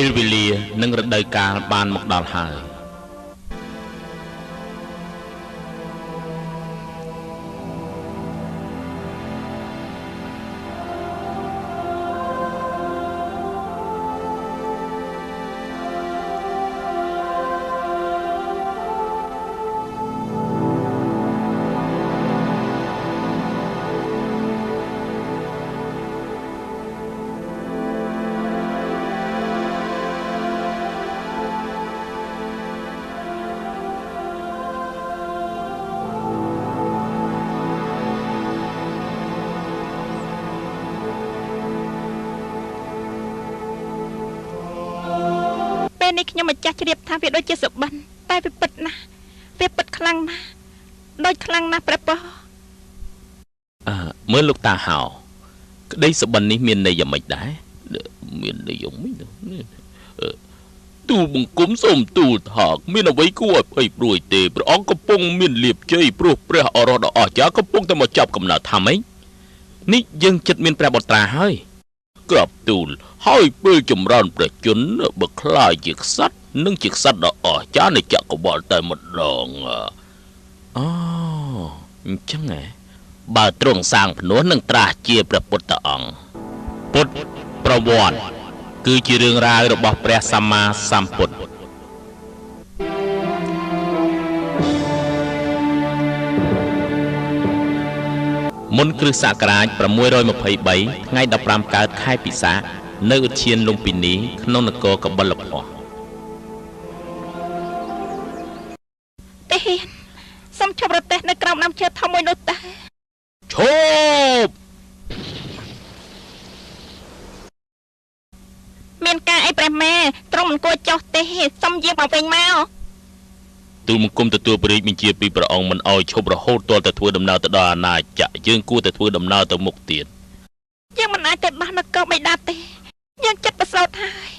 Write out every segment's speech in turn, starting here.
ពេលវេលានិងរដូវកាលបានមកដល់ហើយ នេះខ្ញុំម្ចាស់ជ្រាបថាវាដូចជាសុបិនតែវាពិតណាស់វាពិតខ្លាំងណាស់ដូចខ្លាំងណាស់ព្រះពោមើលលោកតាហៅក្តីសុបិននេះមានន័យយ៉ាងម៉េចដែរមានន័យយ៉ាងម៉េចទូលបង្គំសូមទូលថាមានអ្វីគួរឲ្យភ័យព្រួយទេព្រះអង្គកំពុងមានលៀបជ័យព្រោះព្រះអរោះដ៏អស្ចារ្យកំពុងតែមកចាប់កំណើតថាម៉េចនេះយើងចិត្តមានព្រះបុត្រាហើយក្រាបទូលហើយពេលចម្រើនព្រះជន្មបើខ្លាយជាក្សត្រនិងជាក្សត្រដ៏អស្ចារ្យនៃចក្រវាលតែម្ដងអូអញ្ចឹងហ៎បើទ្រង់សាងភ្នោះនឹងត្រាស់ជាព្រះពុទ្ធអង្គពុទ្ធប្រវត្តិគឺជារឿងរ៉ាវរបស់ព្រះសម្មាសម្ពុទ្ធមុនគ្រិស្តសករាជ623ថ្ងៃ15កើតខែពិសាខនៅឧទ្យានលុំពិនីក្នុងនគរកបិលភស្តុទេហ៊ានសូមឈប់រទេះនៅក្រោមដើមឈើធំមួយនោះតាឈប់មានការអីព្រះម៉ែទ្រង់មិនគួរចុះទេសូមយាងមកវិញមកទូលបង្គំទទួលព្រះរាជបញ្ជាពីព្រះអង្គមិនឲ្យឈប់រហូតទាល់តែធ្វើដំណើរទៅដល់អាណាចក្រយើងគួរតែធ្វើដំណើរទៅមុខទៀតយើងមិនអាចទៅដោះនគរបិតាទេយើងចិត្តប្រសោតហើយ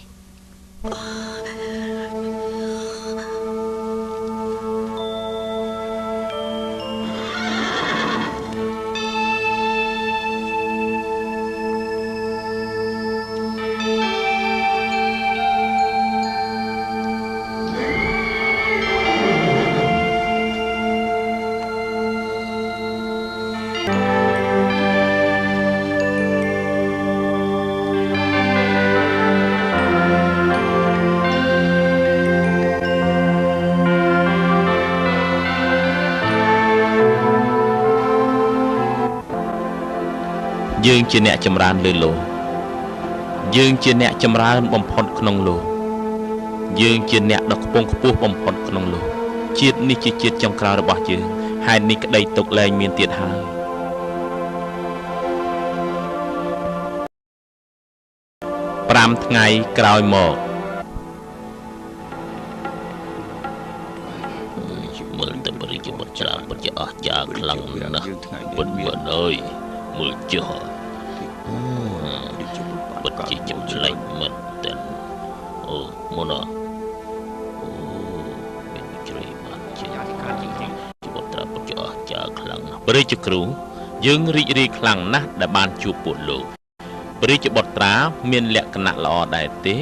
យើងជាអ្នកចម្រើនលើលោកយើងជាអ្នកចម្រើនបំផុតក្នុងលោកយើងជាអ្នកដ៏ខ្ពង់ខ្ពស់បំផុតក្នុងលោកជាតិនេះជាជាតិចុងក្រោយរបស់យើងហេតុនេះក្តីទុកលែងមានទៀតហើយ5ថ្ងៃក្រោយមកមើលទៅព្រះជាបុត្រច្រើនពិតជាអស្ចារ្យខ្លាំងណាស់ពិតមែនអើយមើលចុះពិតជាចម្លែកមែនទែនអូមុនអូមានជ្រៃបានជាបុត្រាពិតជាអស្ចារ្យខ្លាំងណាស់ព្រះរាជគ្រូយើងរីករាយខ្លាំងណាស់ដែលបានជួបពួកលោកព្រះរាជបុត្រាមានលក្ខណៈល្អដែរទេ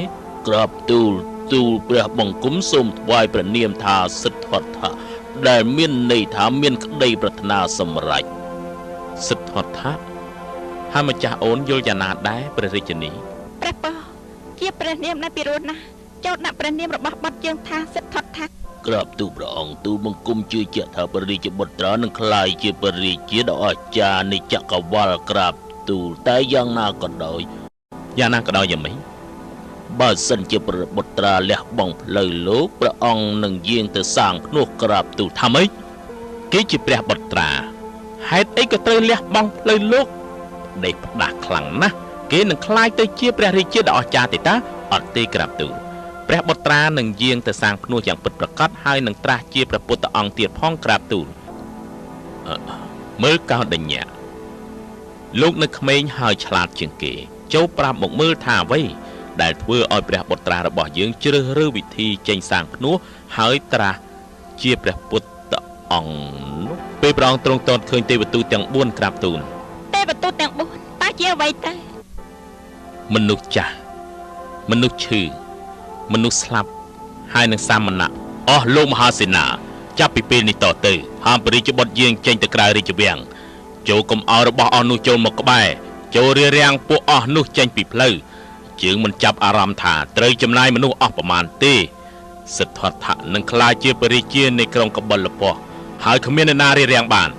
ក្រាបទូលទូលព្រះបង្គំសូមថ្វាយព្រះនាមថាសិទ្ធត្ថៈដែលមានន័យថាមានក្តីប្រាថ្នាសម្រេចសិទ្ធត្ថៈហើយម្ចាស់អូនយល់យ៉ាងណាដែរព្រះរាជនីព្រះពោជាព្រះនាមដែលពិរោះណាស់ចូលដាក់ព្រះនាមរបស់បុត្រយើងថាសិទ្ធត្ថៈក្រាបទូលព្រះអង្គទូលបង្គំជឿជាក់ថាព្រះរាជបុត្រានឹងក្លាយជាព្រះរាជាដ៏អស្ចារ្យនៃចក្រវាលក្រាបទូលតែយ៉ាងណាក៏ដោយយ៉ាងណាក៏ដោយយ៉ាងម៉េចបើសិនជាព្រះបុត្រាលះបង់ផ្លូវលោកព្រះអង្គនឹងយាងទៅសាងភ្នោះក្រាបទូលថាម៉េចគេជាព្រះបុត្រាហេតុអីក៏ត្រូវលះបង់ផ្លូវលោកដេកផ្ដាស់ខ្លាំងណាស់គេនឹងក្លាយទៅជាព្រះរាជាដ៏អស្ចារ្យទេតាអត់ទេក្រាបទូលព្រះបុត្រានឹងយាងទៅសាងភ្នោះយ៉ាងពិតប្រាកដហើយនឹងត្រាស់ជាព្រះពុទ្ធអង្គទៀតផងក្រាបទូលមើលកោដញ្ញៈលោកនៅក្មេងហើយឆ្លាតជាងគេចូលប្រាប់មកមើលថាអ្វីដែលធ្វើឲ្យព្រះបុត្រារបស់យើងជ្រើសរើសវិធីចេញសាងភ្នោះហើយត្រាស់ជាព្រះពុទ្ធអង្គនោះពេលព្រះអង្គទ្រង់ទតឃើញទេវទូតទាំង4ក្រាបទូលទេវទូតទាំង4តើជាអ្វីទៅមនុស្សចាស់មនុស្សឈឺ មនុស្សស្លាប់ហើយនឹងសាមណៈអស់លោកមហាសេនាចាប់ពីពេលនេះតទៅហាមព្រះរាជបុត្រយាងចេញទៅក្រៅរាជវាំងចូលកុំឲ្យរបស់អស់នោះចូលមកក្បែរចូលរារាំងពួកអស់នោះចេញពីផ្លូវជើងមិនចាប់អារម្មណ៍ថាត្រូវចំណាយមនុស្សអស់ប្រមាណទេសិទ្ធត្ថៈនឹងក្លាយជាព្រះរាជានៃក្រុងកបិលពស្ហើយគ្មាននរណារារាំងបាន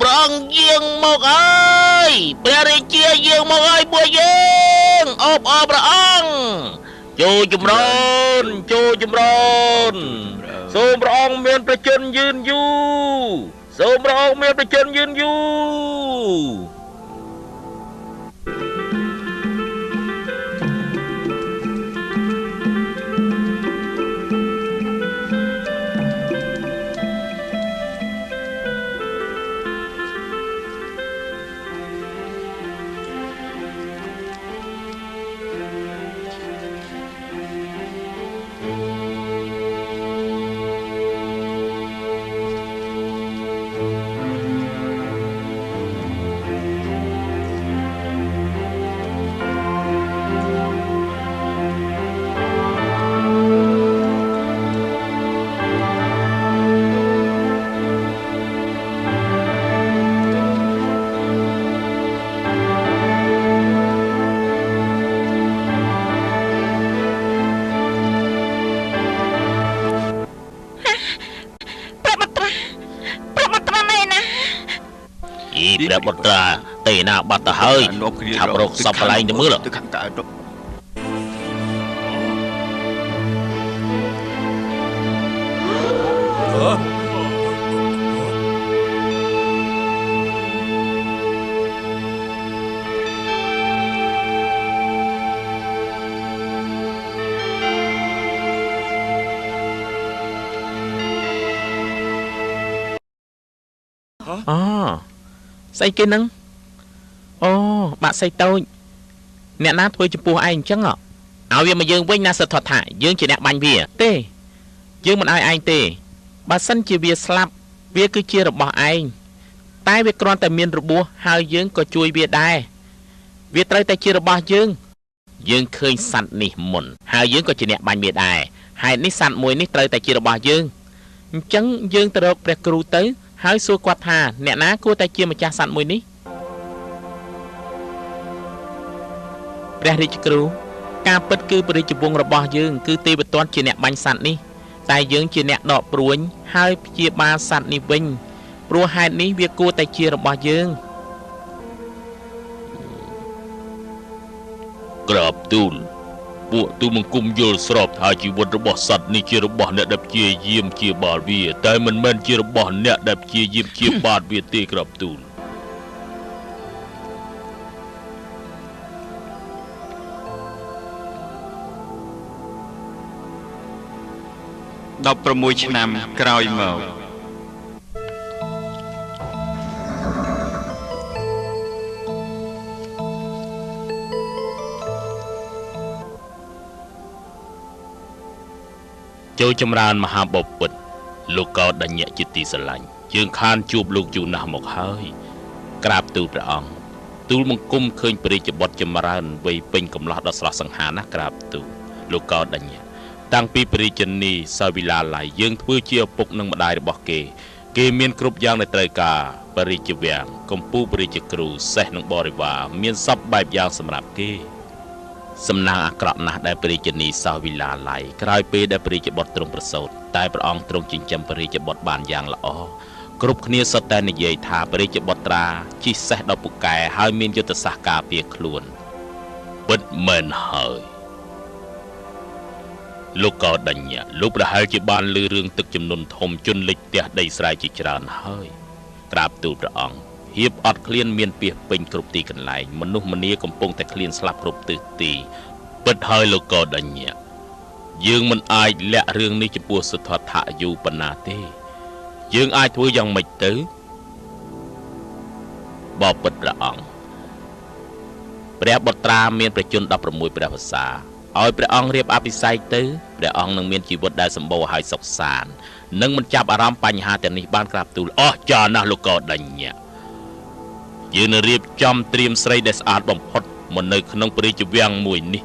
ព្រះអង្គយាងមកហើយព្រះរាជាយាងមកហើយពួកយើងអបអរព្រះអង្គចូលចម្រើនចូលចម្រើនសូមព្រះអង្គមានព្រះជន្មយឺនយូរសូមព្រះអង្គមានព្រះជន្មយឺនយូរព្រះបុត្រាទេណាបាត់ទៅហើយឆាប់រកសពកន្លែងទៅមើលទៅខាងកើតស្អីគេនឹងអូបាក់សីតូចអ្នកណាធ្វើចំពោះឯងអញ្ចឹងឲ្យវាមកយើងវិញណាសិទ្ធដ្ឋៈយើងជាអ្នកបាញ់វាទេយើងមិនឲ្យឯងទេបើសិនជាវាស្លាប់វាគឺជារបស់ឯងតែវាគ្រាន់តែមានរបួសហើយយើងក៏ជួយវាដែរវាត្រូវតែជារបស់យើងយើងឃើញសត្វនេះមុនហើយយើងក៏ជាអ្នកបាញ់វាដែរហេតុនេះសត្វមួយនេះត្រូវតែជារបស់យើងអញ្ចឹងយើងទៅរកព្រះគ្រូទៅហើយសួរគាត់ថាអ្នកណាគួរតែជាម្ចាស់សត្វមួយនេះព្រះរាជគ្រូការពិតគឺព្រះរាជវង្សរបស់យើងគឺទេវទត្តជាអ្នកបាញ់សត្វនេះតែយើងជាអ្នកដកព្រួញហើយព្យាបាលសត្វនេះវិញព្រោះហេតុនេះវាគួរតែជារបស់យើងក្រាបទូលពួកទូមង្គមយល់ស្របថាជីវិតរបស់សត្វនេះជារបស់អ្នកដែលព្យាយាមជាបាលវាតែមិនមែនជារបស់អ្នកដែលព្យាយាមជាបាតវាទេក្រាបទូល16ឆ្នាំក្រោយមកចូលចម្រើនមហាបពិត្រលោកកោដញ្ញៈជាទីស្រឡាញ់យើងខានជួបលោកយូរណាស់មកហើយក្រាបទូលព្រះអង្គទូលបង្គំឃើញព្រះរាជបុត្រចម្រើនវ័យពេញកំឡោះដ៏ស្រស់សង្ហាណាស់ក្រាបទូលលោកកោដញ្ញៈតាំងពីព្រះរាជនីសាវិឡាឡៃយើងធ្វើជាឪពុកនិងម្ដាយរបស់គេគេមានគ្រប់យ៉ាងដែលត្រូវការព្រះរាជវាំងកម្ពូលព្រះរាជគ្រូសេះនិងបរិវារមានសពបែបយ៉ាងសម្រាប់គេសំណាងអាក្រក់ណាស់ដែលព្រះរាជនីសាវិឡាឡៃក្រោយពេលដែលព្រះរាជបុត្រទ្រង់ប្រសូតតែព្រះអង្គទ្រង់ចិញ្ចឹមព្រះរាជបុត្របានយ៉ាងល្អគ្រប់គ្នាសុទ្ធតែនិយាយថាព្រះរាជបុត្រាជិះសេះដ៏ពូកែហើយមានយុទ្ធសាស្ត្រការពារខ្លួនពិតមែនហើយលោកកោដញ្ញៈលោកប្រហែលជាបានឮរឿងទឹកជំនន់ធំជន់លិចផ្ទះដីស្រែជាច្រើនហើយក្រាបទូលព្រះអង្គហៀបអត់ឃ្លានមានពាសពេញគ្រប់ទីកន្លែងមនុស្សម្នាកំពុងតែឃ្លានស្លាប់គ្រប់ទិសទីពិតហើយលោកកោដញ្ញៈយើងមិនអាចលាក់រឿងនេះចំពោះសិទ្ធត្ថៈយូរប៉ុណ្ណាទេ យើងអាចធ្វើយ៉ាងម៉េចទៅបបិទ្ធព្រះអង្គព្រះបុត្រាមានព្រះជន្ម16ព្រះវស្សាឲ្យព្រះអង្គរៀបអភិសេកទៅព្រះអង្គនឹងមានជីវិតដែលសម្បូរហើយសុខសាន្តនិងមិនចាប់អារម្មណ៍បញ្ហាទាំងនេះបានក្រាបទូលអស្ចារ្យណាស់លោកកដញ្ញៈយើងនឹងរៀបចំត្រៀមស្រីដែលស្អាតបំផុតមកនៅក្នុងព្រះរាជវាំងមួយនេះ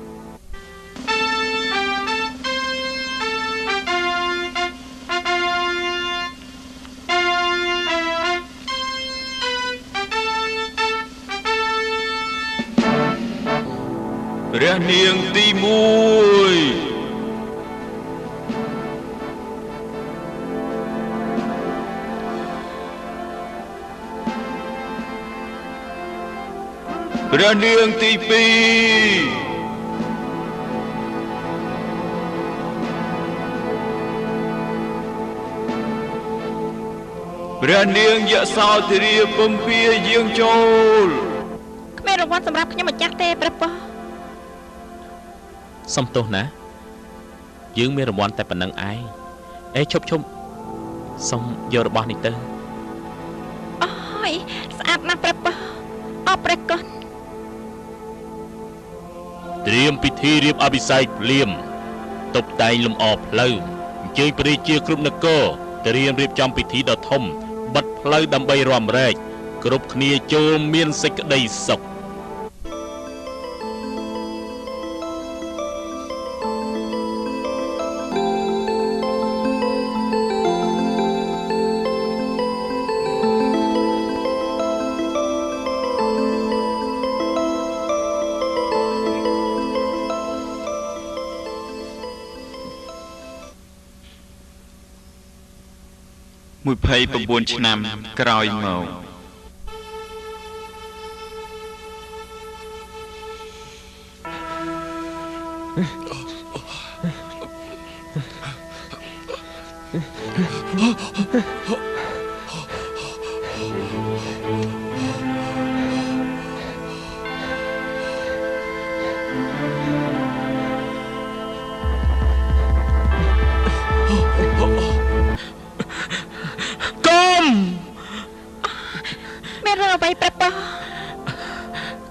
ព្រះនាងទី1ព្រះនាងទី2ព្រះនាងយសោធរាពំពាយាងចូលគ្មានរង្វាន់សម្រាប់ខ្ញុំម្ចាស់ទេព្រះពោសុំទោសណាយើងមានរង្វាន់តែប៉ុណ្្នឹងឯងអេឈប់ឈប់សុំយករបស់នេះទៅអូយស្អាតណាស់ព្រះពោអរព្រះគុណត្រៀមពិធីរៀបអភិសេកភ្លាមតុបតែងលម្អផ្លូវអញ្ជើញព្រះរាជាគ្រប់នគរត្រៀមរៀបចំពិធីដ៏ធំបិទផ្លូវដើម្បីរាំរែកគ្រប់គ្នាចូលមានសេចក្តីសុខ29ឆ្នាំក្រោយមក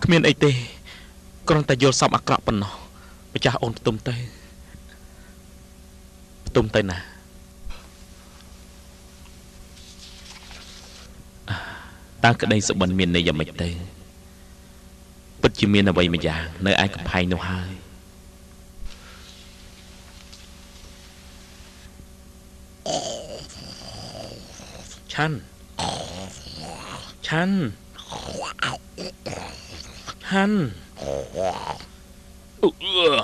គ្មានអីទេគ្រាន់តែយល់សពអាក្រក់ប៉ុណ្ណោះម្ចាស់អូនផ្ទុំទៅផ្ទុំទៅណាតើក្តីសុបិនមានន័យយ៉ាងម៉េចទៅពិតជាមានអ្វីមួយយ៉ាងនៅឯកំផែងនោះហើយឆាន់ឆាន់ហាន់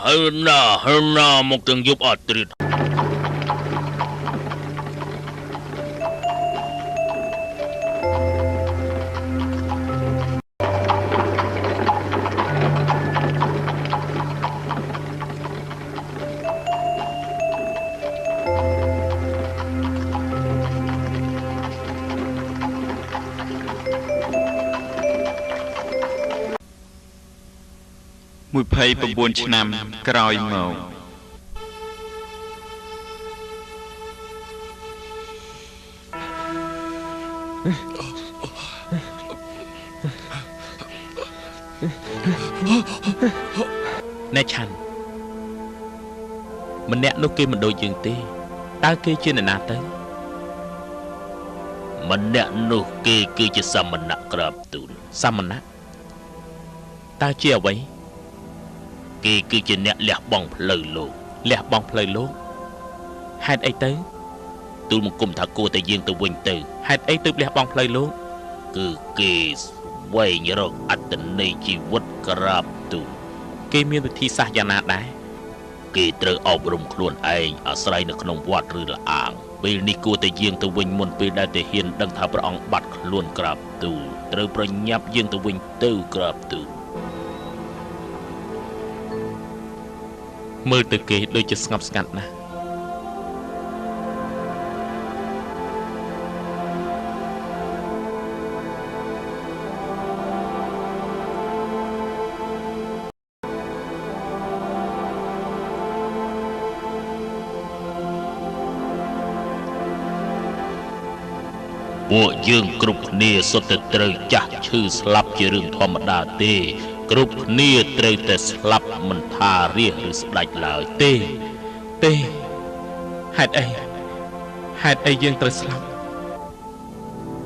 ហើយណាហើយណាមកទាំងយប់អត់ត្រៀត29ឆ្នាំក្រោយមកណែឆាន់ម្នាក់នោះគេមិនដូចយើងទេតើគេជាអ្នកណាទៅម្នាក់នោះគេគឺជាសមណៈក្រាបទូលសមណៈតើជាអ្វីគេគឺជាអ្នកលះបង់ផ្លូវលោកលះបង់ផ្លូវលោកហេតុអីទៅទូលបង្គំថាគួរតែយើងទៅវិញទៅហេតុអីទើបលះបង់ផ្លូវលោកគឺគេស្វែងរកអត្តន័យជីវិតក្រាបទូលគេមានវិធីសាស្ត្រយ៉ាងណាដែរគេត្រូវអប់រំខ្លួនឯងអាស្រ័យនៅក្នុងវត្តឬលអាងពេលនេះគួរតែយាងទៅវិញមុនពេលដែលទាហានដឹងថាព្រះអង្គបាត់ខ្លួនក្រាបទូលត្រូវប្រញាប់យាងទៅវិញទៅក្រាបទូលមើលទៅគេដូចជាស្ងប់ស្ងាត់ណាស់ ពួកយើងគ្រប់គ្នាសុទ្ធតែត្រូវចាស់ឈឺស្លាប់ជារឿងធម្មតាទេគ្រប់គ្នាត្រូវតែស្លាប់មិនថារាជឬស្ដេចឡើយទេទេហេតុអីហេតុអីយើងត្រូវស្លាប់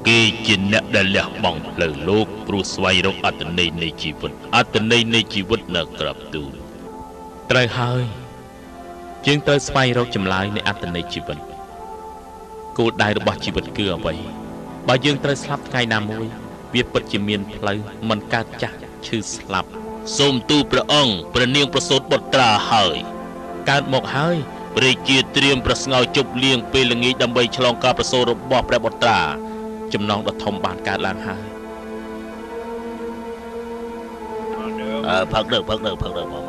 គេជាអ្នកដែលលះបង់ផ្លូវលោកព្រោះស្វែងរកអត្ថន័យនៃជីវិតអត្ថន័យនៃជីវិតនៅក្រាបទូលត្រូវហើយយើងត្រូវស្វែងរកចម្លើយនៃអត្ថន័យជីវិតគោលដៅរបស់ជីវិតគឺអ្វីបើយើងត្រូវស្លាប់ថ្ងៃណាមួយវាពិតជាមានផ្លូវមិនកើតចាស់ឈឺស្លាប់សូមទូលព្រះអង្គព្រះនាងប្រសូតបុត្រាហើយកើតមកហើយព្រះជាត្រៀមប្រស្ងោជប់លៀងពេលល្ងាចដើម្បីឆ្លងការប្រសូតរបស់ព្រះបុត្រាចំណងដ៏ធំបានកើតឡើងហើយផឹកទៅផឹកទៅផឹកទៅមក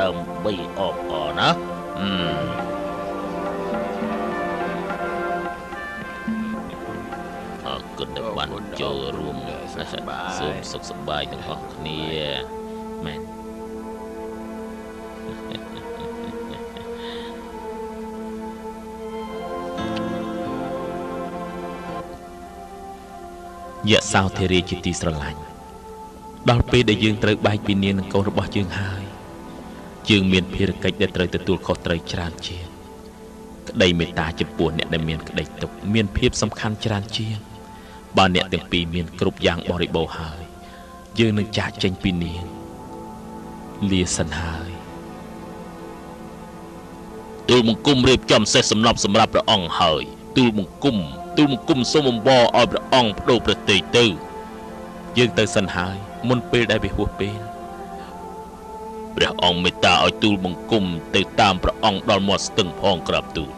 ដើម្បីអបអរណាអរគុណដែលបានចូលរួមសូមសុខសប្បាយទាំងអស់គ្នាមែនយសោធិរាជាទីស្រឡាញ់ដល់ពេលដែលយើងត្រូវបែកពីនាងនិងកូនរបស់យើងហើយយើងមានភារកិច្ចដែលត្រូវទទួលខុសត្រូវច្រើនជាងក្តីមេត្តាចំពោះអ្នកដែលមានក្តីទុក្ខមានភាពសំខាន់ច្រើនជាងបើអ្នកទាំងពីរមានគ្រប់យ៉ាងបរិបូរណ៍ហើយយើងនឹងចាកចេញពីនាងលាសិនហើយទូលបង្គំរៀបចំសេះសំណប់សម្រាប់ព្រះអង្គហើយទូលបង្គំសូមអង្វរឲ្យព្រះអង្គបដូរព្រះទ័យទៅយើងទៅសិនហើយមុនពេលដែលវាហួសពេលព្រះអង្គមេត្តាឲ្យទូលបង្គំទៅតាមព្រះអង្គដល់មាត់ស្ទឹងផងក្រាបទូល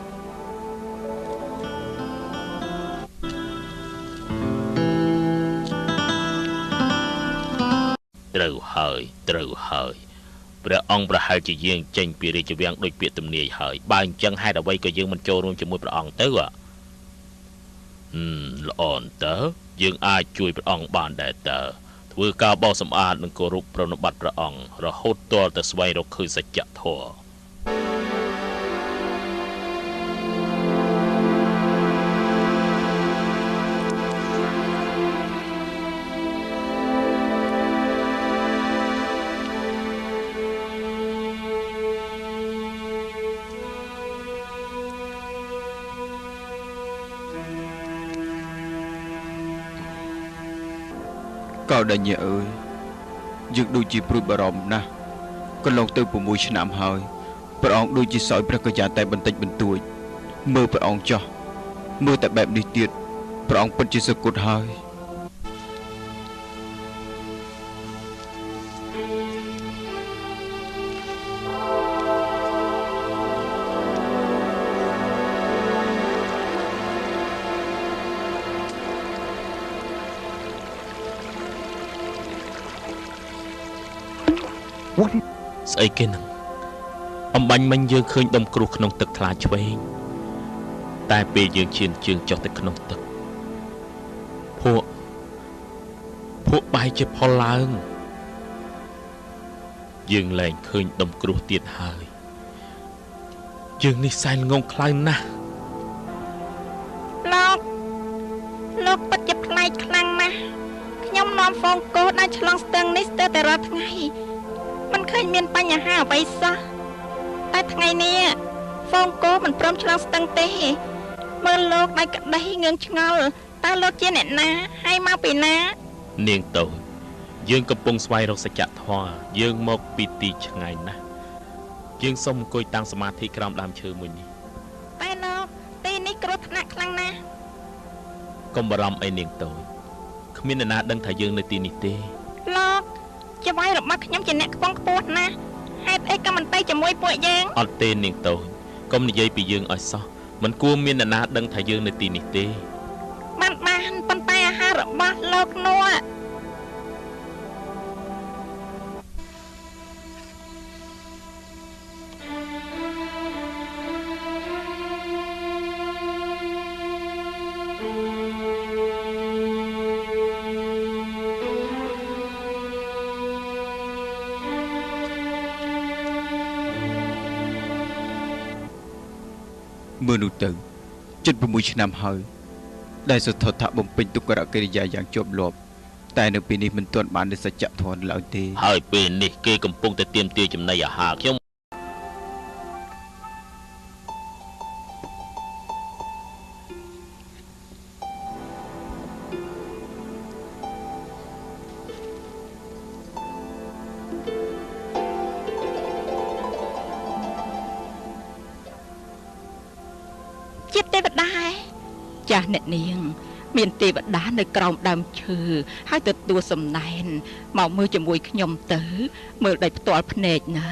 ត្រូវហើយត្រូវហើយព្រះអង្គប្រហែលជាយាងចេញពីរាជវាំងដោយពាក្យទំនាយហើយបើអញ្ចឹងហេតុអ្វីក៏យើងមិនចូលរួមជាមួយព្រះអង្គទៅល្អតើយើងអាចជួយព្រះអង្គបានដែរតើធ្វើការបោសសម្អាតនិងគោរពប្រណិប័តព្រះអង្គរហូតទាល់តែស្វែងរកឃើញសច្ចធម៌ កោដញ្ញអើយយើងដូចជាព្រួយបារម្ភណាស់កន្លងទៅ6ឆ្នាំហើយព្រះអង្គដូចជាសោយព្រះកញ្ញាតែបន្តិចបន្តួចមើលព្រះអង្គចោះមើលតែបែបនេះទៀតព្រះអង្គពិតជាសុគតហើយ ស្អីគេនឹងអំបញ្ញមិញយើងឃើញដុំគ្រោះក្នុងទឹកថ្លាឆ្វេងតែពេលយើងឈានជើងចុះទៅក្នុងទឹកភក់បែរជាផុលឡើងយើងលែងឃើញដុំគ្រោះទៀតហើយយើងនេះសែនងងខ្លៅណាស់លោកពិតជាប្លែកខ្លាំងណាស់ខ្ញុំនាំហ្វូងគោដើរឆ្លងស្ទឹងនេះស្ទើរតែរាល់ថ្ងៃមិនឃើញមានបញ្ហាអ្វីសោះតែថ្ងៃនេះហ្វូងគោមិនព្រមឆ្លងស្ទឹងទេមើលលោកដោយក្តីងឿងឆ្ងល់តើលោកជាអ្នកណាហើយមកពីណានាងតូចយើងកំពុងស្វែងរកសច្ចធម៌យើងមកពីទីឆ្ងាយណាស់យើងសូមអង្គុយតាំងសមាធិក្រោមដើមឈើមួយនេះតែលោកទីនេះគ្រោះថ្នាក់ខ្លាំងណាស់កុំបារម្ភអីនាងតូចគ្មានអ្នកណាដឹងថាយើងនៅទីនេះទេលោកចៅហ្វាយរបស់ខ្ញុំជាអ្នកខ្ពង់ខ្ពស់ណាស់ហេតុអីក៏មិនទៅជាមួយពួកយើងអត់ទេនាងតូចកុំនិយាយពីយើងឲ្យសោះមិនគួរមានអ្នកណាដឹងថាយើងនៅទីនេះទេបានប៉ុន្តែអាហាររបស់លោកនោះ មើលនោះទៅចិត្ត6ឆ្នាំហើយ ដែលសទ្ធថៈបំពេញទុក្ករកិរិយាយ៉ាងជាប់លាប់តែនៅពេលនេះមិនទាន់បានសច្ចធម៌ឡើយទេហើយពេលនេះគេកំពុងតែទាមទារចំណីអាហារខ្ញុំជាទេវតាចាស់អ្នកនាងមានទេវតានៅក្រោមដើមឈើហើយទទួលសំណែនមកមើលជាមួយខ្ញុំទៅមើលដោយផ្ទាល់ភ្នែកណា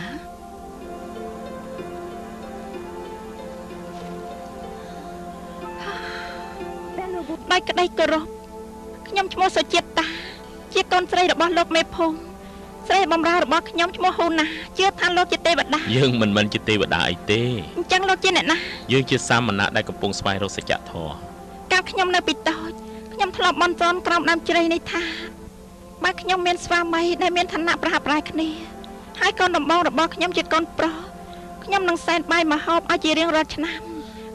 ដោយក្តីគោរពខ្ញុំឈ្មោះសុជាតិតាជាកូនស្រីរបស់លោកមេភូមិស្រីបម្រើរបស់ខ្ញុំឈ្មោះហ៊ូណាជឿថាលោកជាទេវតាយើងមិនមែនជាទេវតាអីទេអញ្ចឹងលោកជាអ្នកណាយើងជាសាមណៈដែលកំពុងស្វែងរកសច្ចធម៌កាលខ្ញុំនៅពីតូចខ្ញុំធ្លាប់បន់ស្រន់ក្រោមដើមជ្រៃនេះថាបើខ្ញុំមានស្វាមីដែលមានឋានៈប្រហាក់ប្រហែលគ្នាហើយកូនដំបងរបស់ខ្ញុំជាកូនប្រុសខ្ញុំនឹងសែនបាយមកហូបឲ្យជារៀងរាល់ឆ្នាំ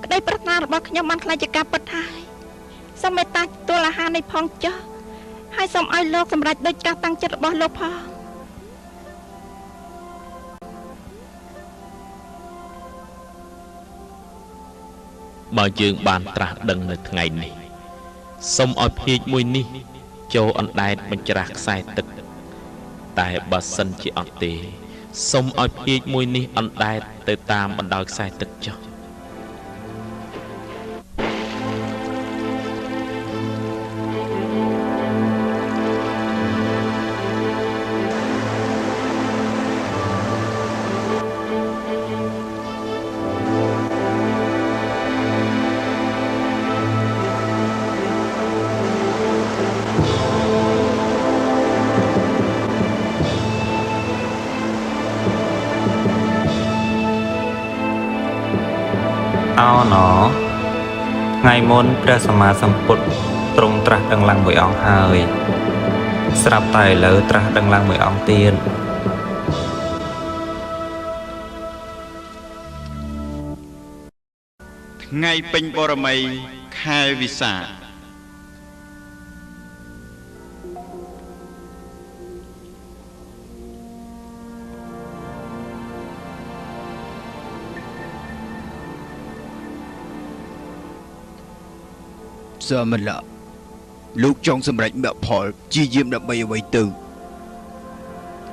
ក្តីប្រាថ្នារបស់ខ្ញុំបានក្លាយជាការពិតហើយសូមមេត្តាទទួលអាហារនេះផងចុះហើយសូមឲ្យលោកសម្រេចដូចការតាំងចិត្តរបស់លោកផងបើយើងបានត្រាស់ដឹងនៅថ្ងៃនេះសូមឲ្យភាជមួយនេះចូលអណ្ដែតបញ្ច្រាស់ខ្សែទឹកតែបើសិនជាអត់ទេសូមឲ្យភាជមួយនេះអណ្ដែតទៅតាមបណ្ដោយខ្សែទឹកចុះ ថ្ងៃមុនព្រះសម្មាសម្ពុទ្ធទ្រង់ត្រាស់ដឹងឡើងមួយអង្គហើយស្រាប់តែឥឡូវត្រាស់ដឹងឡើងមួយអង្គទៀតថ្ងៃពេញបរមីខែវិសាខ សមណៈលោកចង់សម្រេចមគ្គផលជាយាមដើម្បីអ្វីទៅ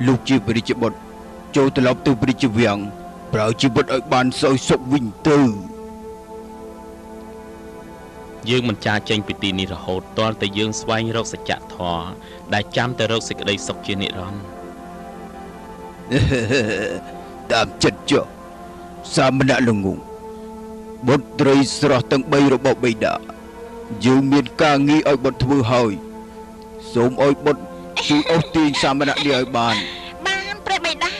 លោកជាព្រះរាជបុត្រចូលត្រឡប់ទៅព្រះរាជវាំងប្រើជីវិតឲ្យបានសោយសុខវិញទៅយើងមិនចាចេញពីទីនេះរហូតទាល់តែយើងស្វែងរកសច្ចធម៌ដែលចាំតែរកសេចក្តីសុខជានិរន្តរ៍តាមចិត្តចុះសមណៈល្ងងបុត្រីស្រស់ទាំង3របស់បិតាយើងមានការងារឲ្យបុត្រធ្វើហើយសូមឲ្យបុត្រជួយអូសទាញសាមណៈនេះឲ្យបានបានព្រះបិតា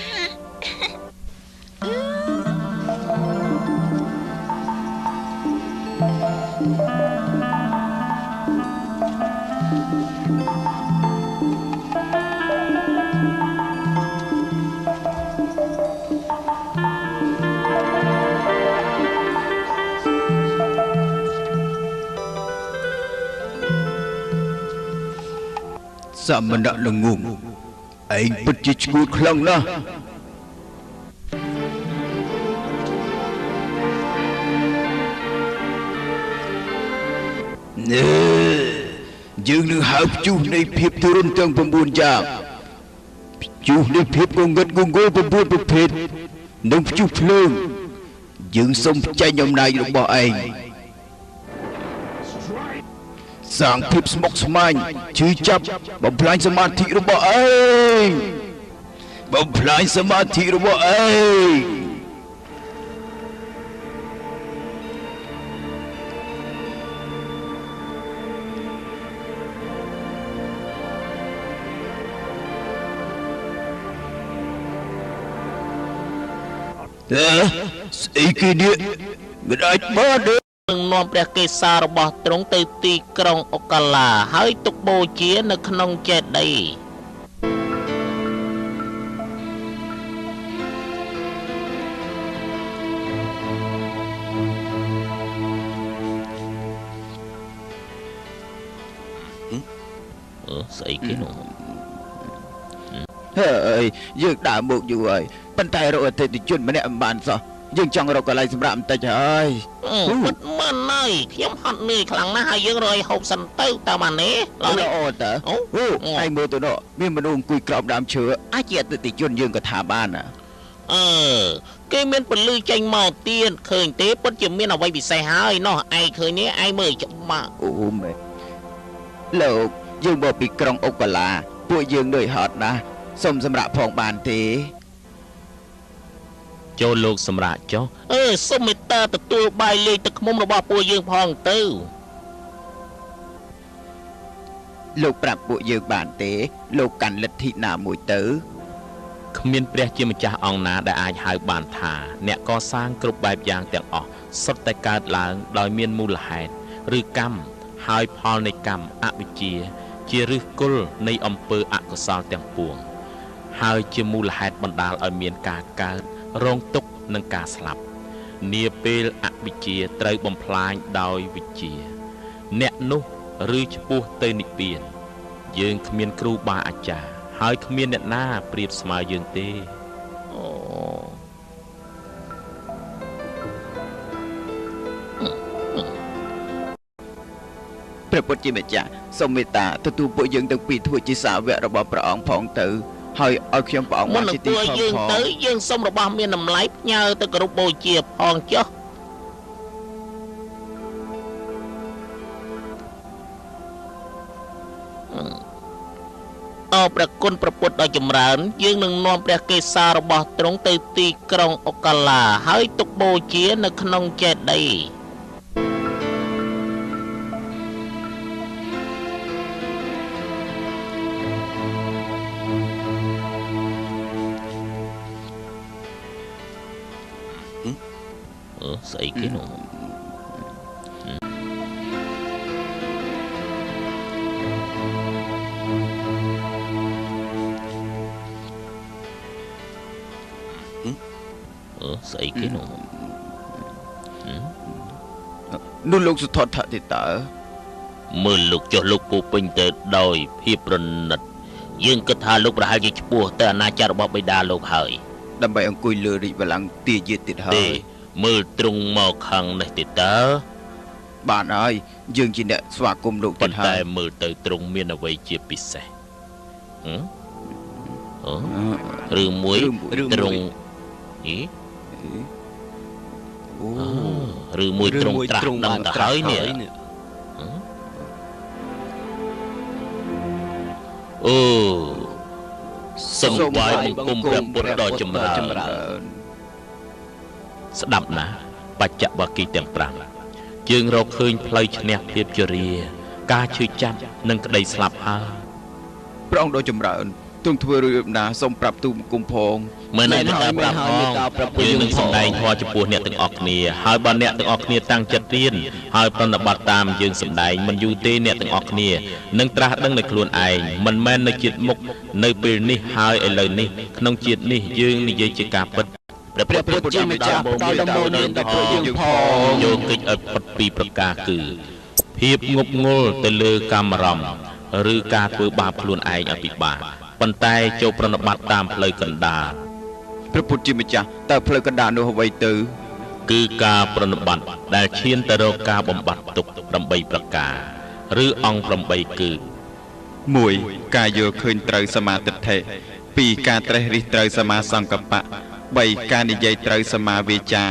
សមណៈល្ងងឯងពិតជាឈួតខ្លាំងណាស់នេះយើងនឹងហៅព្យុះនៃភាពទរុណទាំង9យ៉ាងព្យុះនៃភាពងងឹតងងុល9ប្រភេទនិងព្យុះភ្លើងយើងសូមចែងអំណាចរបស់ឯងសាងភាពស្មុគស្មាញឈឺចាប់បំផ្លាញសមាធិរបស់ឯងបំផ្លាញសមាធិរបស់ឯងស្អីគេនេះមិនអាចបានទេ នឹងនាំព្រះកេសារបស់ទ្រង់ទៅទីក្រុងអូកាឡាហើយទុកបូជានៅក្នុងចេតិយ ស្អីគេនោះហើយយើងដើរមកយូរហើយប៉ុន្តែរកអតិថិជនម្នាក់មិនបានសោះយើងចង់រកកន្លែងសម្រាប់បន្តិចហើយពិតមែនហើយខ្ញុំហត់នឿយខ្លាំងណាស់ហើយយើងរយហូបសិនទៅតើបានទេល្អតើអូឯងមើលទៅនោះមានមនុស្សអង្គុយក្រោមដើមឈើអាចជាអតិថិជនយើងក៏ថាបានណាគេមានពលឺចេញមកទៀតឃើញទេពិតជាមានអ្វីពិសេសហើយនោះឯងឃើញនេះឯងមើលច្បាស់អូមែនលោកយើងមកពីក្រុងអុកកាឡាពួកយើងនឿយហត់ណាស់សូមសម្រាប់ផងបានទេចូលលោកសម្រាប់ចុះសូមមេត្តាទទួលបាយលេងទឹកឃ្មុំរបស់ពួកយើងផងទៅលោកប្រាប់ពួកយើងបានទេលោកកាន់លទ្ធិណាមួយទៅគ្មានព្រះជាម្ចាស់អង្គណាដែលអាចហៅបានថាអ្នកកសាងគ្រប់បែបយ៉ាងទាំងអស់សុទ្ធតែកើតឡើងដោយមានមូលហេតុឬកម្មហើយផលនៃកម្មអវិជ្ជាជាឫសគល់នៃអំពើអកុសលទាំងពួងហើយជាមូលហេតុបណ្ដាលឲ្យមានការកើតរងទុក្ខនិងការស្លាប់នាពេលអវិជ្ជាត្រូវបំផ្លាញដោយវិជ្ជាអ្នកនោះឬឆ្ពោះទៅនិព្វានយើងគ្មានគ្រូបាអាចារ្យហើយគ្មានអ្នកណាប្រៀបស្មើយើងទេអូព្រះពុទ្ធជាម្ចាស់សូមមេត្តាទទួលពួកយើងទាំងពីរធ្វើជាសាវករបស់ព្រះអង្គផងទៅហើយឲ្យខ្ញុំព្រះអង្គបានជាទីខំយើងទៅយើងសុំរបស់មានតម្លៃផ្ញើទៅគោរពបូជាផងចុះអរព្រះគុណព្រះពុទ្ធដ៏ចម្រើនយើងនឹងនាំព្រះកេសារបស់ទ្រង់ទៅទីក្រុងអុកាឡាហើយទុកបូជានៅក្នុងចេតិយស្អីគេនោះស្អីគេនោះនោះលោកសុទ្ធថតិតើមើលលោកចុះលោកពូពេញទៅដោយភាពប្រណិតយើងគិតថាលោកប្រហែលជាឆ្ពោះទៅអាណាចក្ររបស់បិតាលោកហើយដើម្បីអង្គុយលើរាជបល្ល័ង្កទាយាទទៀតហើយមើលទ្រង់មកខាងនេះទេតើបានហើយយើងជាអ្នកស្វាគមន៍លោកទៀតហើយប៉ុន្តែមើលទៅទ្រង់មានអ្វីជាពិសេសឬមួយទ្រង់អីឬមួយទ្រង់ត្រាស់ដឹងទៅហើយនេះអូសូមថ្វាយបង្គំព្រះពុទ្ធដ៏ចម្រើនស្ដាប់ណាបច្ចវគិទាំង5យើងរកឃើញផ្លូវឈ្នះភាពជរាការឈឺចាប់និងក្តីស្លាប់ហើយព្រះអង្គដ៏ចម្រើនទ្រង់ធ្វើរួចដំណើរសូមប្រាប់ទូលបង្គំផងមែនហើយប្រាប់ផងយើងនឹងសម្ដែងធម៌ចំពោះអ្នកទាំងអស់គ្នាហើយបើអ្នកទាំងអស់គ្នាតាំងចិត្តរៀនហើយប្រតិបត្តិតាមយើងសម្ដែងមិនយូរទេអ្នកទាំងអស់គ្នានឹងត្រាស់ដឹងនៅខ្លួនឯងមិនមែននៅជាតិមុខនៅពេលនេះហើយឥឡូវនេះក្នុងជាតិនេះយើងនិយាយជាការពិតព្រះពុទ្ធជាម្ចាស់ផ្ដល់ដំបូន្មានដល់ពួកយើងផងយកកិច្ចឲ្យផុតពីប្រការគឺភាពងប់ងល់ទៅលើកាមរម្យឬការធ្វើបាបខ្លួនឯងឲ្យពិបាកប៉ុន្តែចូលប្រណិប័តតាមផ្លូវកណ្ដាលព្រះពុទ្ធជាម្ចាស់តើផ្លូវកណ្ដាលនោះអ្វីទៅគឺការប្រណិប័តដែលឈានទៅរកការបំបត្តិទុក្ខ8ប្រការឬអង្គ8គឺ1ការយល់ឃើញត្រូវសមាទិដ្ឋិ2ការត្រេះរិះត្រូវសមាសង្កបៈ3ការនិយាយត្រូវសមាវាចា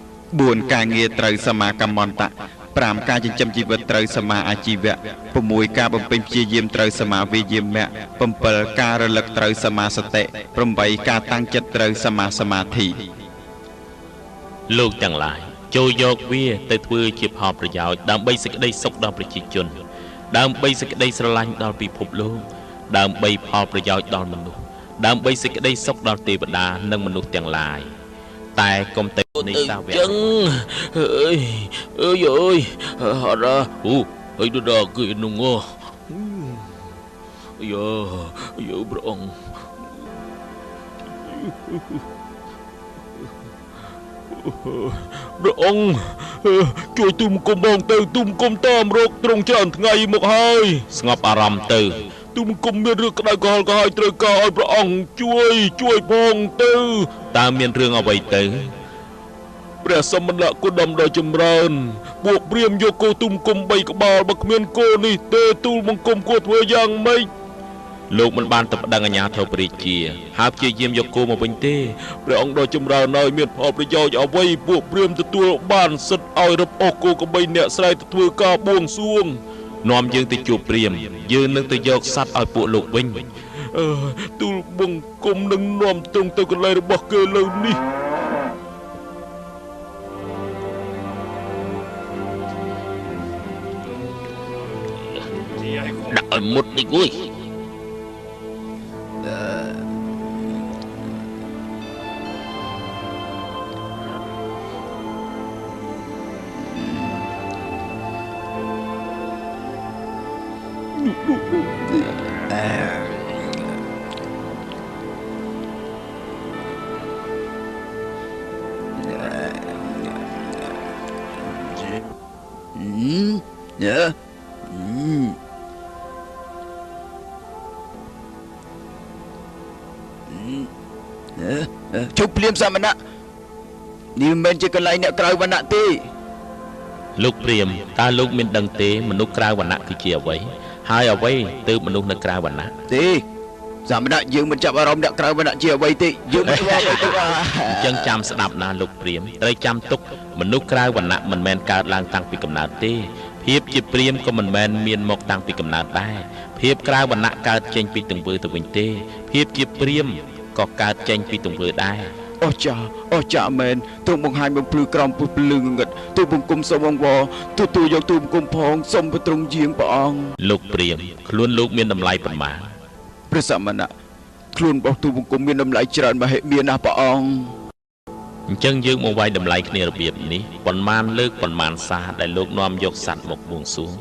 4ការងារត្រូវសមាកម្មន្តៈ5ការចិញ្ចឹមជីវិតត្រូវសមាអាជីវៈ6ការបំពេញព្យាយាមត្រូវសមាវិយាមៈ7ការរលឹកត្រូវសមាសតិ8ការតាំងចិត្តត្រូវសមាសមាធិលោកទាំងឡាយចូលយកវាទៅធ្វើជាផលប្រយោជន៍ដើម្បីសេចក្តីសុខដល់ប្រជាជនដើម្បីសេចក្តីស្រឡាញ់ដល់ពិភពលោកដើម្បីផលប្រយោជន៍ដល់មនុស្សដើម្បីសេចក្តីសុខដល់ទេវតានិងមនុស្សទាំងឡាយតែកុំទៅនៃសាវកចឹងអើយអើយអើយហត់អូអីដល់គេនោះយោយោព្រះអង្គ ព្រះអង្គជួយទូមគុំបងទៅទូមគុំតាមរកទ្រង់ច្រើនថ្ងៃមកហើយស្ងប់អារម្មណ៍ទៅ ទូបង្គំមានរឿងក្តៅក្រហល់ក៏ហើយត្រូវការឲ្យព្រះអង្គជួយជួយផងទៅតើមានរឿងអ្វីទៅព្រះសមណគោតមដ៏ចម្រើនពួកព្រាហ្មណ៍យកគោទូបង្គំ3ក្បាលបើគ្មានគោនេះទេទូលបង្គំគួរធ្វើយ៉ាងម៉េចលោកមិនបានទៅប្តឹងអាជ្ញាធរព្រះរាជាហើយព្យាយាមយកគោមកវិញទេព្រះអង្គដ៏ចម្រើនហើយមានផលប្រយោជន៍អ្វីពួកព្រាហ្មណ៍ទទួលបានសិទ្ធិឲ្យរឹបអូសគោក្របីអ្នកស្រែទៅធ្វើការបួងសួងនាំយើងទៅជួបព្រាហ្មណ៍យើងនឹងទៅយកសត្វឲ្យពួកលោកវិញទូលបង្គំនឹងនាំទ្រង់ទៅកន្លែងរបស់គេលើនេះដាក់ឲ្យមុតនេះគួយជប់ភ្លាមសមណៈនេះមិនមែនជាកន្លែងអ្នកក្រៅវណ្ណៈទេលោកព្រាហ្មណ៍តើលោកមានដឹងទេមនុស្សក្រៅវណ្ណៈគឺជាអ្វីហើយអ្វីទើបមនុស្សនៅក្រៅវណ្ណៈទេសមណៈយើងមិនចាប់អារម្មណ៍អ្នកក្រៅវណ្ណៈជាអ្វីទេយើងមិនស្គាល់អ្វីទេអញ្ចឹងចាំស្ដាប់ណាលោកព្រាហ្មណ៍ត្រូវចាំទុកមនុស្សក្រៅវណ្ណៈមិនមែនកើតឡើងតាំងពីកំណើតទេភាពជាព្រាហ្មណ៍ក៏មិនមែនមានមកតាំងពីកំណើតដែរភាពក្រៅវណ្ណៈកើតចេញពីទង្វើទៅវិញទេភាពជាព្រាហ្មណ៍ក៏កើតចេញពីទង្វើដែរអស្ចារ្យអស្ចារ្យមែនទ្រង់បង្ហាញបំភ្លឺក្រោមពុះភ្លើងងឹតទូបង្គំសូមអង្វរទទួលយកទូបង្គំផងសូមព្រះទ្រង់យាងព្រះអង្គលោកព្រាហ្មណ៍ខ្លួនលោកមានតម្លៃប៉ុន្មានព្រះសមណៈខ្លួនរបស់ទូបង្គំមានតម្លៃច្រើនមហិមាណាស់ព្រះអង្គអញ្ចឹងយើងមកវាយតម្លៃគ្នារបៀបនេះប៉ុន្មានលើកប៉ុន្មានសារដែលលោកនាំយកសត្វមកបួងសួង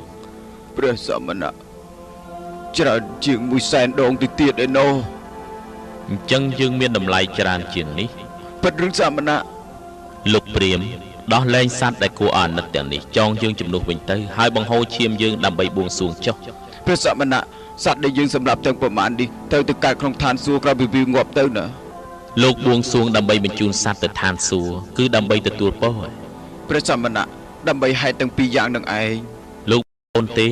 ព្រះសមណៈច្រើនជាង100,000ដងទៅទៀតឯណោះអញ្ចឹងយើងមានតម្លៃច្រើនជាងនេះពិតឬសមណៈលោកព្រាហ្មណ៍ដោះលែងសត្វដែលគួរអាណិតទាំងនេះចងយើងជំនួសវិញទៅហើយបង្ហូរឈាមយើងដើម្បីបួងសួងចុះព្រះសមណៈសត្វដែលយើងសម្រាប់ទាំងប្រមាណនេះត្រូវទៅកើតក្នុងឋានសួគ៌ក្រោយពីវាងាប់ទៅណាលោកបួងសួងដើម្បីបញ្ជូនសត្វទៅឋានសួគ៌គឺដើម្បីទទួលពរព្រះសមណៈដើម្បីហេតុទាំងពីរយ៉ាងនឹងឯងលោកអូនទេ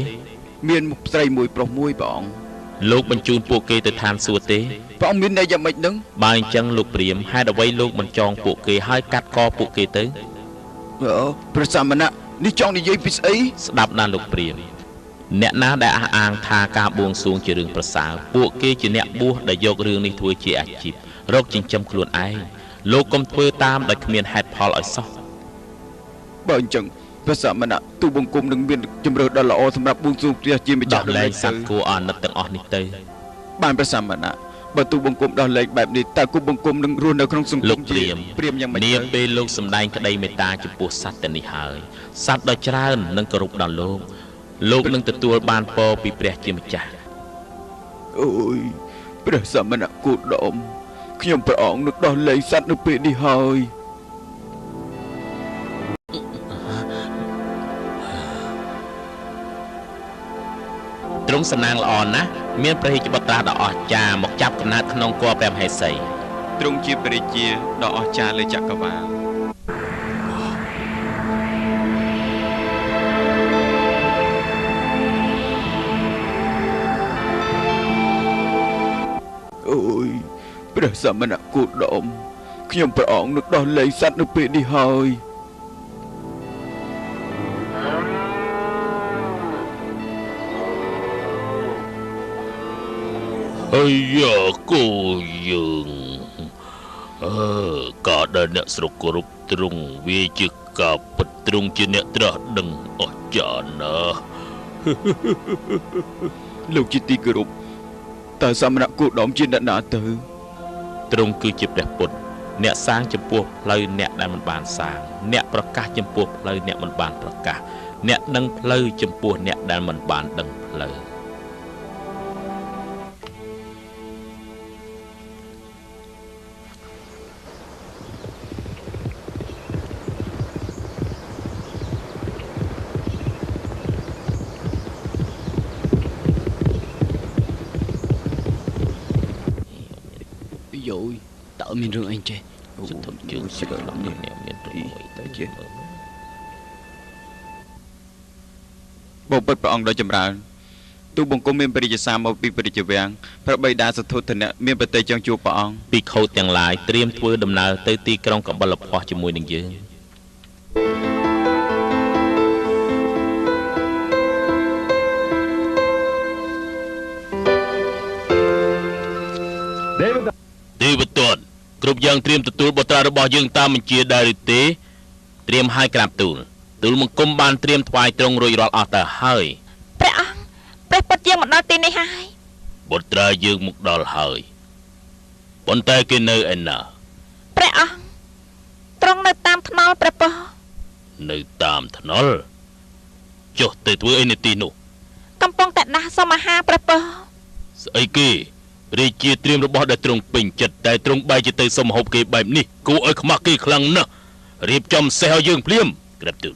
មានស្រីមួយប្រុសមួយព្រះអង្គលោកបញ្ជូនពួកគេទៅឋានសួគ៌ទេព្រះអង្គមានន័យយ៉ាងម៉េចនឹងបើអញ្ចឹងលោកព្រាហ្មណ៍ហេតុអ្វីលោកមិនចងពួកគេហើយកាត់កពួកគេទៅព្រះសមណៈនេះចង់និយាយពីស្អីស្ដាប់ណាលោកព្រាហ្មណ៍អ្នកណាដែលអះអាងថាការបួងសួងជារឿងប្រសើរពួកគេជាអ្នកបួសដែលយករឿងនេះធ្វើជាអាជីពរកចិញ្ចឹមខ្លួនឯងលោកកុំធ្វើតាមដោយគ្មានហេតុផលឲ្យសោះបើអញ្ចឹងព្រះសមណៈទូបង្គំនឹងមានជំរឿដ៏ល្អសម្រាប់បួងសួងព្រះជាម្ចាស់ដោះលែងសត្វគួរអាណិតទាំងអស់នេះទៅបានព្រះសមណៈបើទូបង្គំដោះលែងបែបនេះតើគូបង្គំនឹងរស់នៅក្នុងសង្គមជាព្រាហ្មណ៍យ៉ាងម៉េចនាពេលលោកសម្ដែងក្តីមេត្តាចំពោះសត្វទាំងនេះហើយសត្វដ៏ច្រើននឹងគោរពដល់លោកលោកនឹងទទួលបានពរពីព្រះជាម្ចាស់អូយព្រះសមណៈគោតមខ្ញុំព្រះអង្គនឹងដោះលែងសត្វនៅពេលនេះហើយទ្រង់សំណាងល្អណាស់មានព្រះរាជបុត្រាដ៏អស្ចារ្យមកចាប់កំណើតក្នុងគភ៌ព្រះមហេសីទ្រង់ជាព្រះរាជាដ៏អស្ចារ្យលើចក្រវាលអូយព្រះសមណៈគោតមខ្ញុំព្រះអង្គនឹងដោះលែងសត្វនៅពេលនេះហើយអាយ៉ាគោយើងការដែលអ្នកស្រុកគោរពទ្រង់វាជាការពិតទ្រង់ជាអ្នកត្រាស់ដឹងអស្ចារ្យណាស់លោកជាទីគោរពតើសមណៈគោតមជាអ្នកណាទៅទ្រង់គឺជាព្រះពុទ្ធអ្នកសាងចំពោះផ្លូវអ្នកដែលមិនបានសាងអ្នកប្រកាសចំពោះផ្លូវអ្នកមិនបានប្រកាសអ្នកដឹងផ្លូវចំពោះអ្នកដែលមិនបានដឹងផ្លូវ យតើមានរឿងអីចេះសុទ្ធជើងស្លាប់នេះមានរឿងអីទៅចេះបបិទ្ធព្រះអង្គដ៏ចម្រើនទូបង្គំមានព្រះរាជសារមកពីព្រះរាជវាំងព្រះបិតាសទ្ធុធនៈមានប្រតិចង់ជួបព្រះអង្គភិក្ខុទាំងឡាយត្រៀមធ្វើដំណើរទៅទីក្រុងកបិលភស្ទជាមួយនឹងយើងទេវទត្តគ្រប់យ៉ាងត្រៀមទទួលបុត្រារបស់យើងតាមបញ្ជាដែរឬទេត្រៀមឲ្យក្រាបទូលទូលបង្គំបានត្រៀមថ្វាយទ្រង់រួចរាល់អស់ទៅហើយព្រះអង្គព្រះពុទ្ធយើងមកដល់ទីនេះហើយបុត្រាយើងមកដល់ហើយប៉ុន្តែគេនៅឯណាព្រះអង្គទ្រង់នៅតាមថ្នល់ព្រះពុទ្ធនៅតាមថ្នល់ចុះទៅធ្វើអីនៅទីនោះកំពុងតែដាស់សុំអាហារព្រះពុទ្ធស្អីគេរាជាត្រៀមរបស់ដែលទ្រង់ពេញចិត្តតែទ្រង់បែរជាទៅសុំហូបគេបែបនេះគួរឲ្យខ្មាស់គេខ្លាំងណាស់រៀបចំសេះឲ្យយើងភ្លាមក្រាបទូល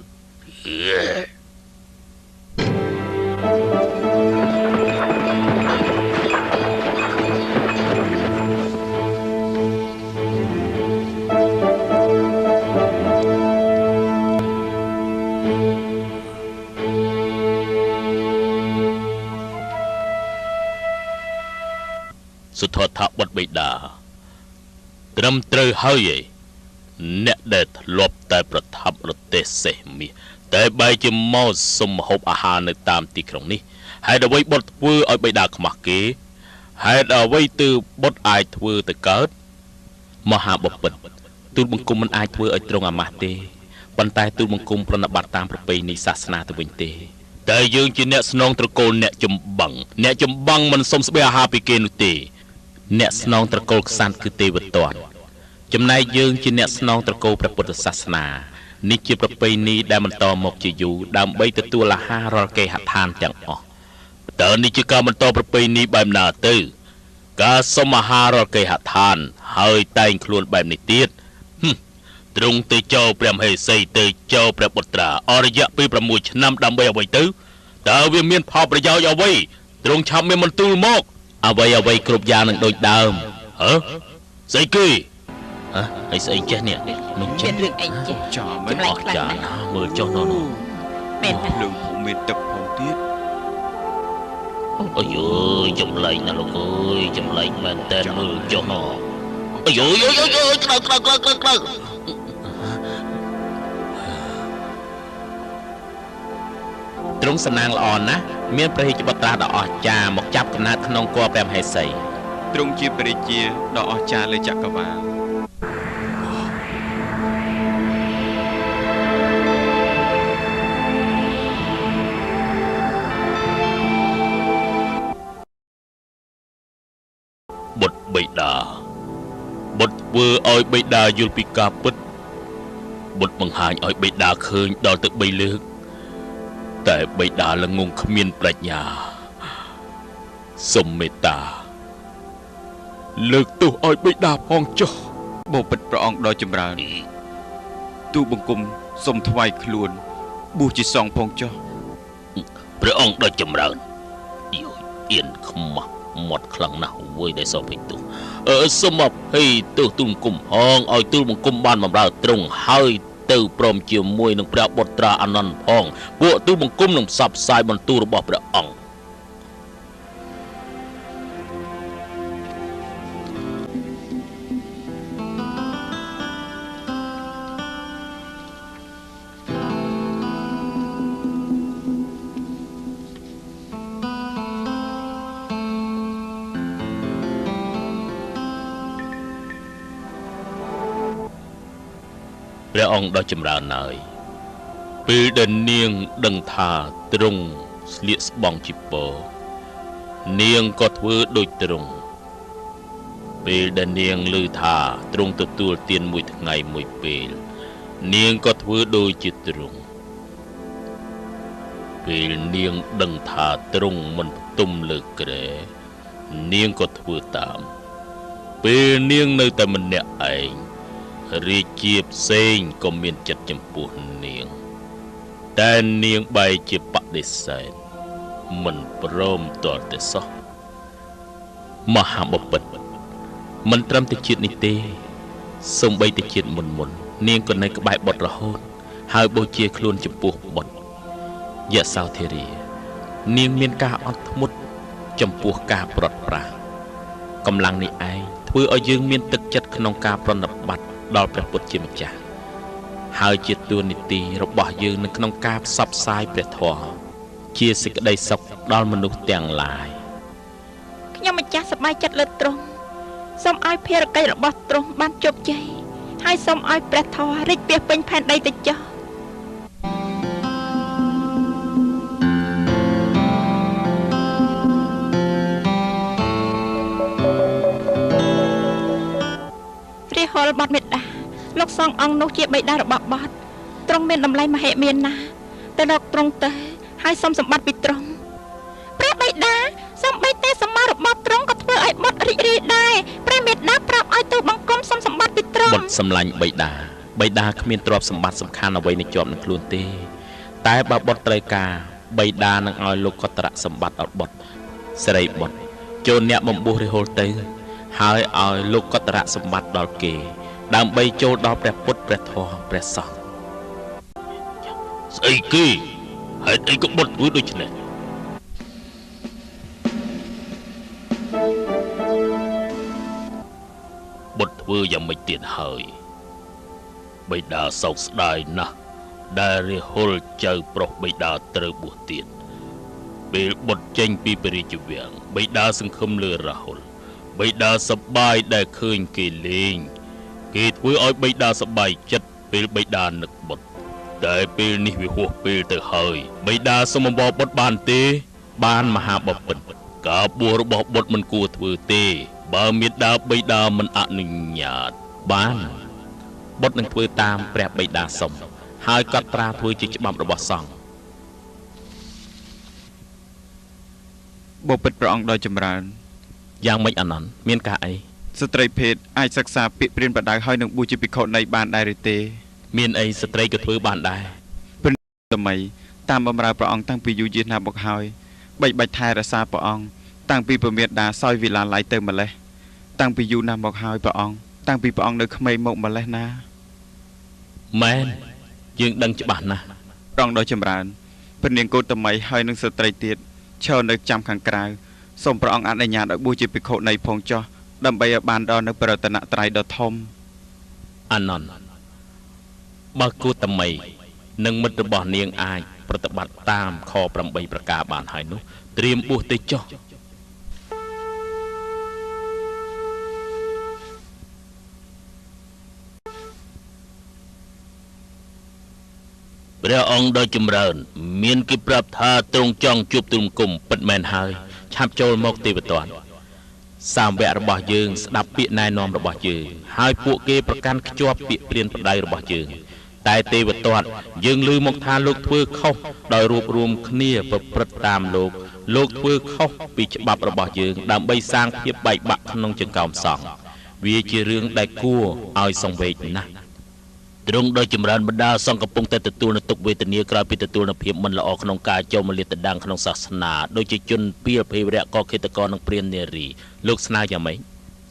សុទ្ធថាបុត្របិតាត្រឹមត្រូវហើយឯអ្នកដែលធ្លាប់តែប្រថាប់រទេះសេះមាសតែបែរជាមកសុំហូបអាហារនៅតាមទីក្រុងនេះហេតុអ្វីបុត្រធ្វើឲ្យបិតាខ្មាស់គេហេតុអ្វីទើបបុត្រអាចធ្វើទៅកើតមហាបពិត្រទូលបង្គំមិនអាចធ្វើឲ្យទ្រង់អាម៉ាស់ទេប៉ុន្តែទូលបង្គំប្រណិប័តតាមប្រពៃណីសាសនាទៅវិញទេតែយើងជាអ្នកស្នងត្រកូលអ្នកចម្បាំងអ្នកចម្បាំងមិនសុំស្បៀងអាហារពីគេនោះទេអ្នកស្នងត្រកូលក្សត្រគឺទេវទត្តចំណែកយើងជាអ្នកស្នងត្រកូលព្រះពុទ្ធសាសនានេះជាប្រពៃណីដែលបន្តមកជាយូរដើម្បីទទួលអាហាររាល់គេហដ្ឋានទាំងអស់តើនេះជាការបន្តប្រពៃណីបែបណាទៅការសុំអាហាររាល់គេហដ្ឋានហើយតែងខ្លួនបែបនេះទៀតទ្រង់ទៅចោលព្រះមហេសីទៅចោលព្រះបុត្រាអស់រយៈពេល6ឆ្នាំដើម្បីអ្វីទៅតើវាមានផលប្រយោជន៍អ្វីទ្រង់ឆាប់មានបន្ទូលមកអ្វីអ្វីគ្រប់យ៉ាងនឹងដូចដើមហ៎ស្អីគេហ៎ហើយស្អីចេះនេះមិនចេះរឿងអីចេះចាំមិនអស់ចាណាមើលចុះនោះមែនណាស់លើភូមិមានទឹកផងទៀតអូយអើយចម្លែកណាស់លោកអើយចម្លែកមែនតើមើលចុះនោះអូយអើយអើយអើយក្តៅក្តៅក្តៅក្តៅក្តៅទ្រង់សំណាងល្អណាស់មានព្រះរាជបុត្រាដ៏អស្ចារ្យមកចាប់កំណើតក្នុងគភ៌ព្រះមហេសីទ្រង់ជាព្រះរាជាដ៏អស្ចារ្យលើចក្រវាលបុត្របិតាបុត្រធ្វើឲ្យបិតាយល់ពីការពិតបុត្របង្ហាញឲ្យបិតាឃើញដល់ទៅ3លើកតែបិតាល្ងងគ្មានប្រាជ្ញាសូមមេត្តាលើកទោសឲ្យបិតាផងចុះបបិទ្ធព្រះអង្គដ៏ចម្រើនទូបង្គំសូមថ្វាយខ្លួនបួសជាសង្ឃផងចុះព្រះអង្គដ៏ចម្រើនយអៀនខ្មាស់មាត់ខ្លាំងណាស់វើយដែលសោភ័យទោសសូមអភ័យទោសទូលបង្គំហងឲ្យទូលបង្គំបានបម្រើទ្រង់ហើយទៅព្រមជាមួយនឹងព្រះបុត្រាអានន្ទផងពួកទូលបង្គំនឹងផ្សព្វផ្សាយបន្ទូលរបស់ព្រះអង្គព្រះអង្គដ៏ចម្រើនហើយពេលដែលនាងដឹងថាទ្រង់ស្លៀកស្បង់ជីពរនាងក៏ធ្វើដូចទ្រង់ពេលដែលនាងឮថាទ្រង់ទទួលទានមួយថ្ងៃមួយពេលនាងក៏ធ្វើដូចជាទ្រង់ពេលនាងដឹងថាទ្រង់មិនផ្ទុំលើគ្រែនាងក៏ធ្វើតាមពេលនាងនៅតែម្នាក់ឯងរាជាផ្សេងក៏មានចិត្តចំពោះនាងតែនាងបែរជាបដិសេធមិនព្រមទាល់តែសោះមហាបពិត្រ មិនត្រឹមតែជាតិនេះទេសូម្បីតែជាតិមុនមុននាងក៏នៅក្បែរបុត្ររហូតហើយបូជាខ្លួនចំពោះបុត្រយសោធរានាងមានការអត់ធ្មត់ចំពោះការប្រត់ប្រាស់កម្លាំងនេះឯងធ្វើឲ្យយើងមានទឹកចិត្តក្នុងការប្រណិប័តដល់ព្រះពុទ្ធជាម្ចាស់ហើយជាតួនាទីរបស់យើងនៅក្នុងការផ្សព្វផ្សាយព្រះធម៌ជាសេចក្តីសុខដល់មនុស្សទាំងឡាយខ្ញុំម្ចាស់សប្បាយចិត្តលើទ្រង់សូមឲ្យភារកិច្ចរបស់ទ្រង់បានជោគជ័យហើយសូមឲ្យព្រះធម៌រីកពាសពេញផែនដីទៅចុះរាហុលបត់មេដាលោកសង្ឃអង្គនោះជាបិតារបស់បត់ទ្រង់មានតម្លៃមហិមាណាស់ទៅរកទ្រង់ទៅហើយសូមសម្បត្តិពីទ្រង់ព្រះបិតាសូម្បីតែសម្មារបស់ទ្រង់ក៏ធ្វើឲ្យបុត្ររីករាយដែរព្រះមេដាប្រាប់ឲ្យទូបង្គំសូមសម្បត្តិពីទ្រង់បុត្រសម្លាញ់បិតាបិតាគ្មានទ្រព្យសម្បត្តិសំខាន់អ្វីនៅជាប់នឹងខ្លួនទេតែបើបុត្រត្រូវការបិតានឹងឲ្យលោកកតរៈសម្បត្តិដល់បុត្រសិរីបុត្រចូលអ្នកបំពោះរាហុលទៅហើយឲ្យលោកកតរៈសម្បត្តិដល់គេដើម្បីចូលដល់ព្រះពុទ្ធព្រះធម៌ព្រះសង្ឃស្អីគេហេតុអីក៏បុត្រធ្វើដូច្នេះបុត្រធ្វើយ៉ាងម៉េចទៀតហើយបិតាសោកស្ដាយណាស់ដែលរាហុលចៅប្រុសបិតាត្រូវបួសទៀតពេលបុត្រចេញពីព្រះរាជវាំងបិតាសង្ឃឹមលើរាហុលបិតាសប្បាយដែលឃើញគេលេងគេធ្វើឲ្យបិតាសប្បាយចិត្តពេលបិតានឹកបុត្រតែពេលនេះវាហួសពេលទៅហើយបិតាសូមអង្វរបុត្របានទេបានមហាបពិត្រការបួសរបស់បុត្រមិនគួរធ្វើទេបើមេដាបិតាមិនអនុញ្ញាតបានបុត្រនឹងធ្វើតាមព្រះបិតាសុំហើយកត់ត្រាធ្វើជាច្បាប់របស់សង្ឃបពិត្រព្រះអង្គដ៏ចម្រើនយ៉ាងម៉េចអានន្ទមានការអីស្ត្រីភេទអាចសិក្សាពាក្យព្រានបដៅហើយនឹងបួសជាភិក្ខុនីបានដែរឬទេមានអីស្ត្រីក៏ធ្វើបានដែរព្រះសម័យតាមបម្រើព្រះអង្គតាំងពីយូរយារណាស់មកហើយបីបាច់ថែរក្សាព្រះអង្គតាំងពីពមេដាសោយវិឡាល័យទៅម្លេះតាំងពីយូរណាស់មកហើយព្រះអង្គតាំងពីព្រះអង្គនៅក្មេងមកម្លេះណាមែនយើងដឹងច្បាស់ណាស់ព្រះអង្គដ៏ចម្រើនព្រះនាងកោតមីហើយនឹងស្ត្រីទៀតឈរនៅចាំខាងក្រៅសូមព្រះអង្គអនុញ្ញាតឲ្យបួសជាភិក្ខុនីផងចុះដើម្បីឲ្យបានដល់នៅព្រះរតនត្រ័យដ៏ធំអានន្ទបើកោតមីនិងមិត្តរបស់នាងអាចប្រតិបត្តិតាមខ8ប្រការបានហើយនោះត្រៀមបួសទៅចុះព្រះអង្គដ៏ចម្រើនមានគេប្រាប់ថាទ្រង់ចង់ជួបទ្រង់គុំពិតមែនហើយឆាប់ចូលមកទេវទត្តសាវករបស់យើងស្ដាប់ពាក្យណែនាំរបស់យើងហើយពួកគេប្រកាន់ខ្ជាប់ពាក្យព្រានប្រដៅរបស់យើងតែទេវទត្តយើងឮមកថាលោកធ្វើខុសដោយរួបរួមគ្នាប្រព្រឹត្តតាមលោកលោកធ្វើខុសពីច្បាប់របស់យើងដើម្បីសាងភាពបែកបាក់ក្នុងចង្កោមសង្ឃវាជារឿងដែលគួរឲ្យសង្វេគណាស់ទ្រង់ដោយចម្រើនបណ្ដាសង្ឃកំពុងតែទទួលនូវទុក្ខវេទនាក្រោយពីទទួលនូវភាពមិនល្អក្នុងការចូលមកលាតត្រដាងក្នុងសាសនាដូចជាជនពីលភេវរៈកឃាតករនិងព្រាននារីលោកស្នើយ៉ាងម៉េច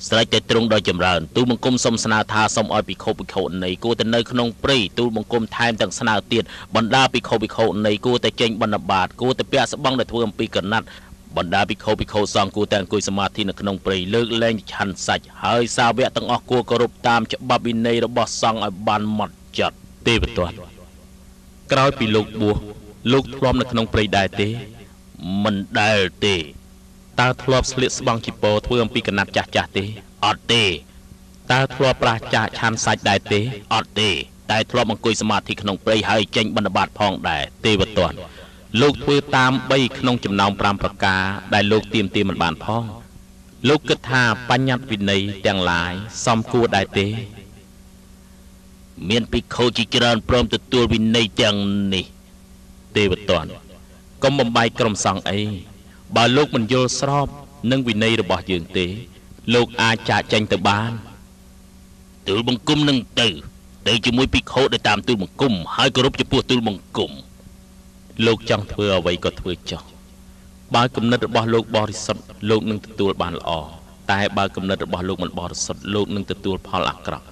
ស្រេចតែទ្រង់ដោយចម្រើនទូលបង្គំសូមស្នើថាសូមឲ្យភិក្ខុភិក្ខុនីគួរតែនៅក្នុងព្រៃទូលបង្គំថែមទាំងស្នើទៀតបណ្ដាភិក្ខុភិក្ខុនីគួរតែចេញបណ្ឌបាតគួរតែពាក់ស្បង់ដែលធ្វើអំពីក្រណាត់បណ្ដាភិក្ខុភិក្ខុសង្ឃគួរតែអង្គុយសមាធិនៅក្នុងព្រៃលើកលែងឆាន់សាច់ហើយសាវកទាំងអស់គួរគោរពតាមច្បាប់វិន័យរបស់សង្ឃឲ្យបានម៉ត់ចត់ទេវទត្តក្រោយពីលោកបួសលោកធ្លាប់នៅក្នុងព្រៃដែរទេមិនដែលទេតើធ្លាប់ស្លៀកស្បង់ជីពរធ្វើអំពីកណាត់ចាស់ចាស់ទេអត់ទេតើធ្លាប់ប្រាសចាកឆាន់សាច់ដែរទេអត់ទេតែធ្លាប់អង្គុយសមាធិក្នុងព្រៃហើយចេញបណ្ឌបាតផងដែរទេវទត្តលោកធ្វើតាម3ក្នុងចំណោម5ប្រការដែលលោកទាមទារមិនបានផងលោកគិតថាបញ្ញត្តិវិន័យទាំងឡាយសមគួរដែរទេមានភិក្ខុជាច្រើនព្រមទទួលវិន័យទាំងនេះទេវទត្តកុំបំបែកក្រុមសង្ឃអីបើលោកមិនយល់ស្របនឹងវិន័យរបស់យើងទេលោកអាចចាកចេញទៅបានទូលបង្គំនឹងទៅជាមួយភិក្ខុដែលតាមទូលបង្គំហើយគោរពចំពោះទូលបង្គំលោកចង់ធ្វើអ្វីក៏ធ្វើចុះបើគំនិតរបស់លោកបរិសុទ្ធលោកនឹងទទួលបានល្អ តែបើគំនិតរបស់លោកមិនបរិសុទ្ធលោកនឹងទទួលផលអាក្រក់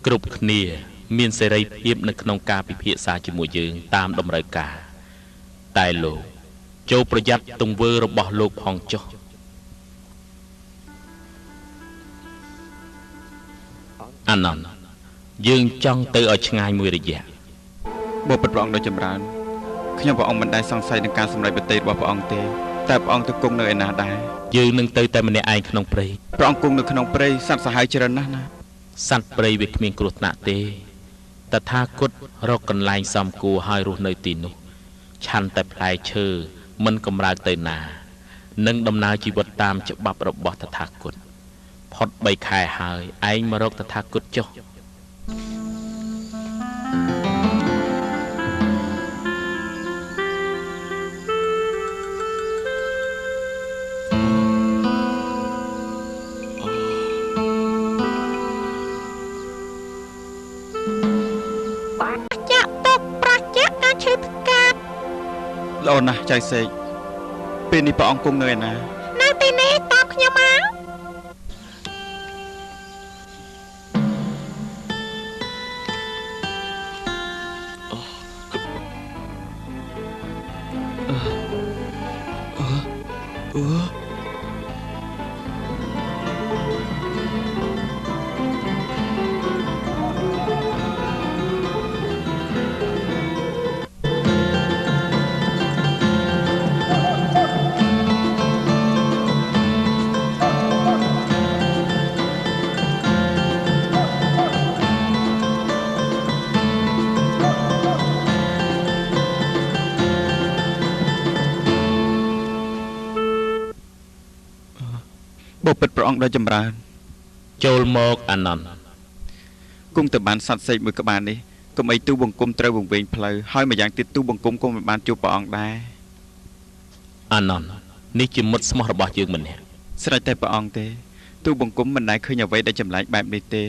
គ្រប់គ្នាមានសេរីភាពនៅក្នុងការពិភាក្សាជាមួយយើងតាមតម្រូវការតែលោកចូលប្រយ័ត្នទង្វើរបស់លោកផងចុះអានន្ទយើងចង់ទៅឲ្យឆ្ងាយមួយរយៈបបិទ្ធព្រះអង្គដ៏ចម្រើនខ្ញុំព្រះអង្គមិនដែលសង្ស័យនឹងការសម្រេចមតិរបស់ព្រះអង្គទេតែព្រះអង្គទៅគង់នៅឯណាដែរយើងនឹងទៅតែម្នាក់ឯងក្នុងព្រៃព្រះអង្គគង់នៅក្នុងព្រៃសត្វសាហាវច្រើនណាស់ណាសត្វព្រៃវាគ្មានគ្រោះថ្នាក់ទេតថាគតរកកន្លែងសំគួរហើយរស់នៅទីនោះឆាន់តែផ្លែឈើមិនកម្រើកទៅណានឹងដំណើរជីវិតតាមច្បាប់របស់តថាគតផុត3ខែហើយឯងមករកតថាគតចុះ ល្អណាស់ចៅសេកពេលនេះព្រះអង្គគង់នៅឯណានៅទីនេះតាមខ្ញុំមក បពិតព្រះអង្គដ៏ចម្រើនចូលមកអានន្ទគង់ទៅបានសត្វសេកមួយក្បាលនេះកុំអីទូបង្គំត្រូវវង្វេងផ្លូវហើយម្យ៉ាងទៀតទូបង្គំក៏មិនបានជួបព្រះអង្គដែរអានន្ទនេះជាមិត្តស្មោះរបស់យើងម្នាក់ស្រេចតែព្រះអង្គទេទូបង្គំមិនដែលឃើញអ្វីដែលចម្លែកបែបនេះទេ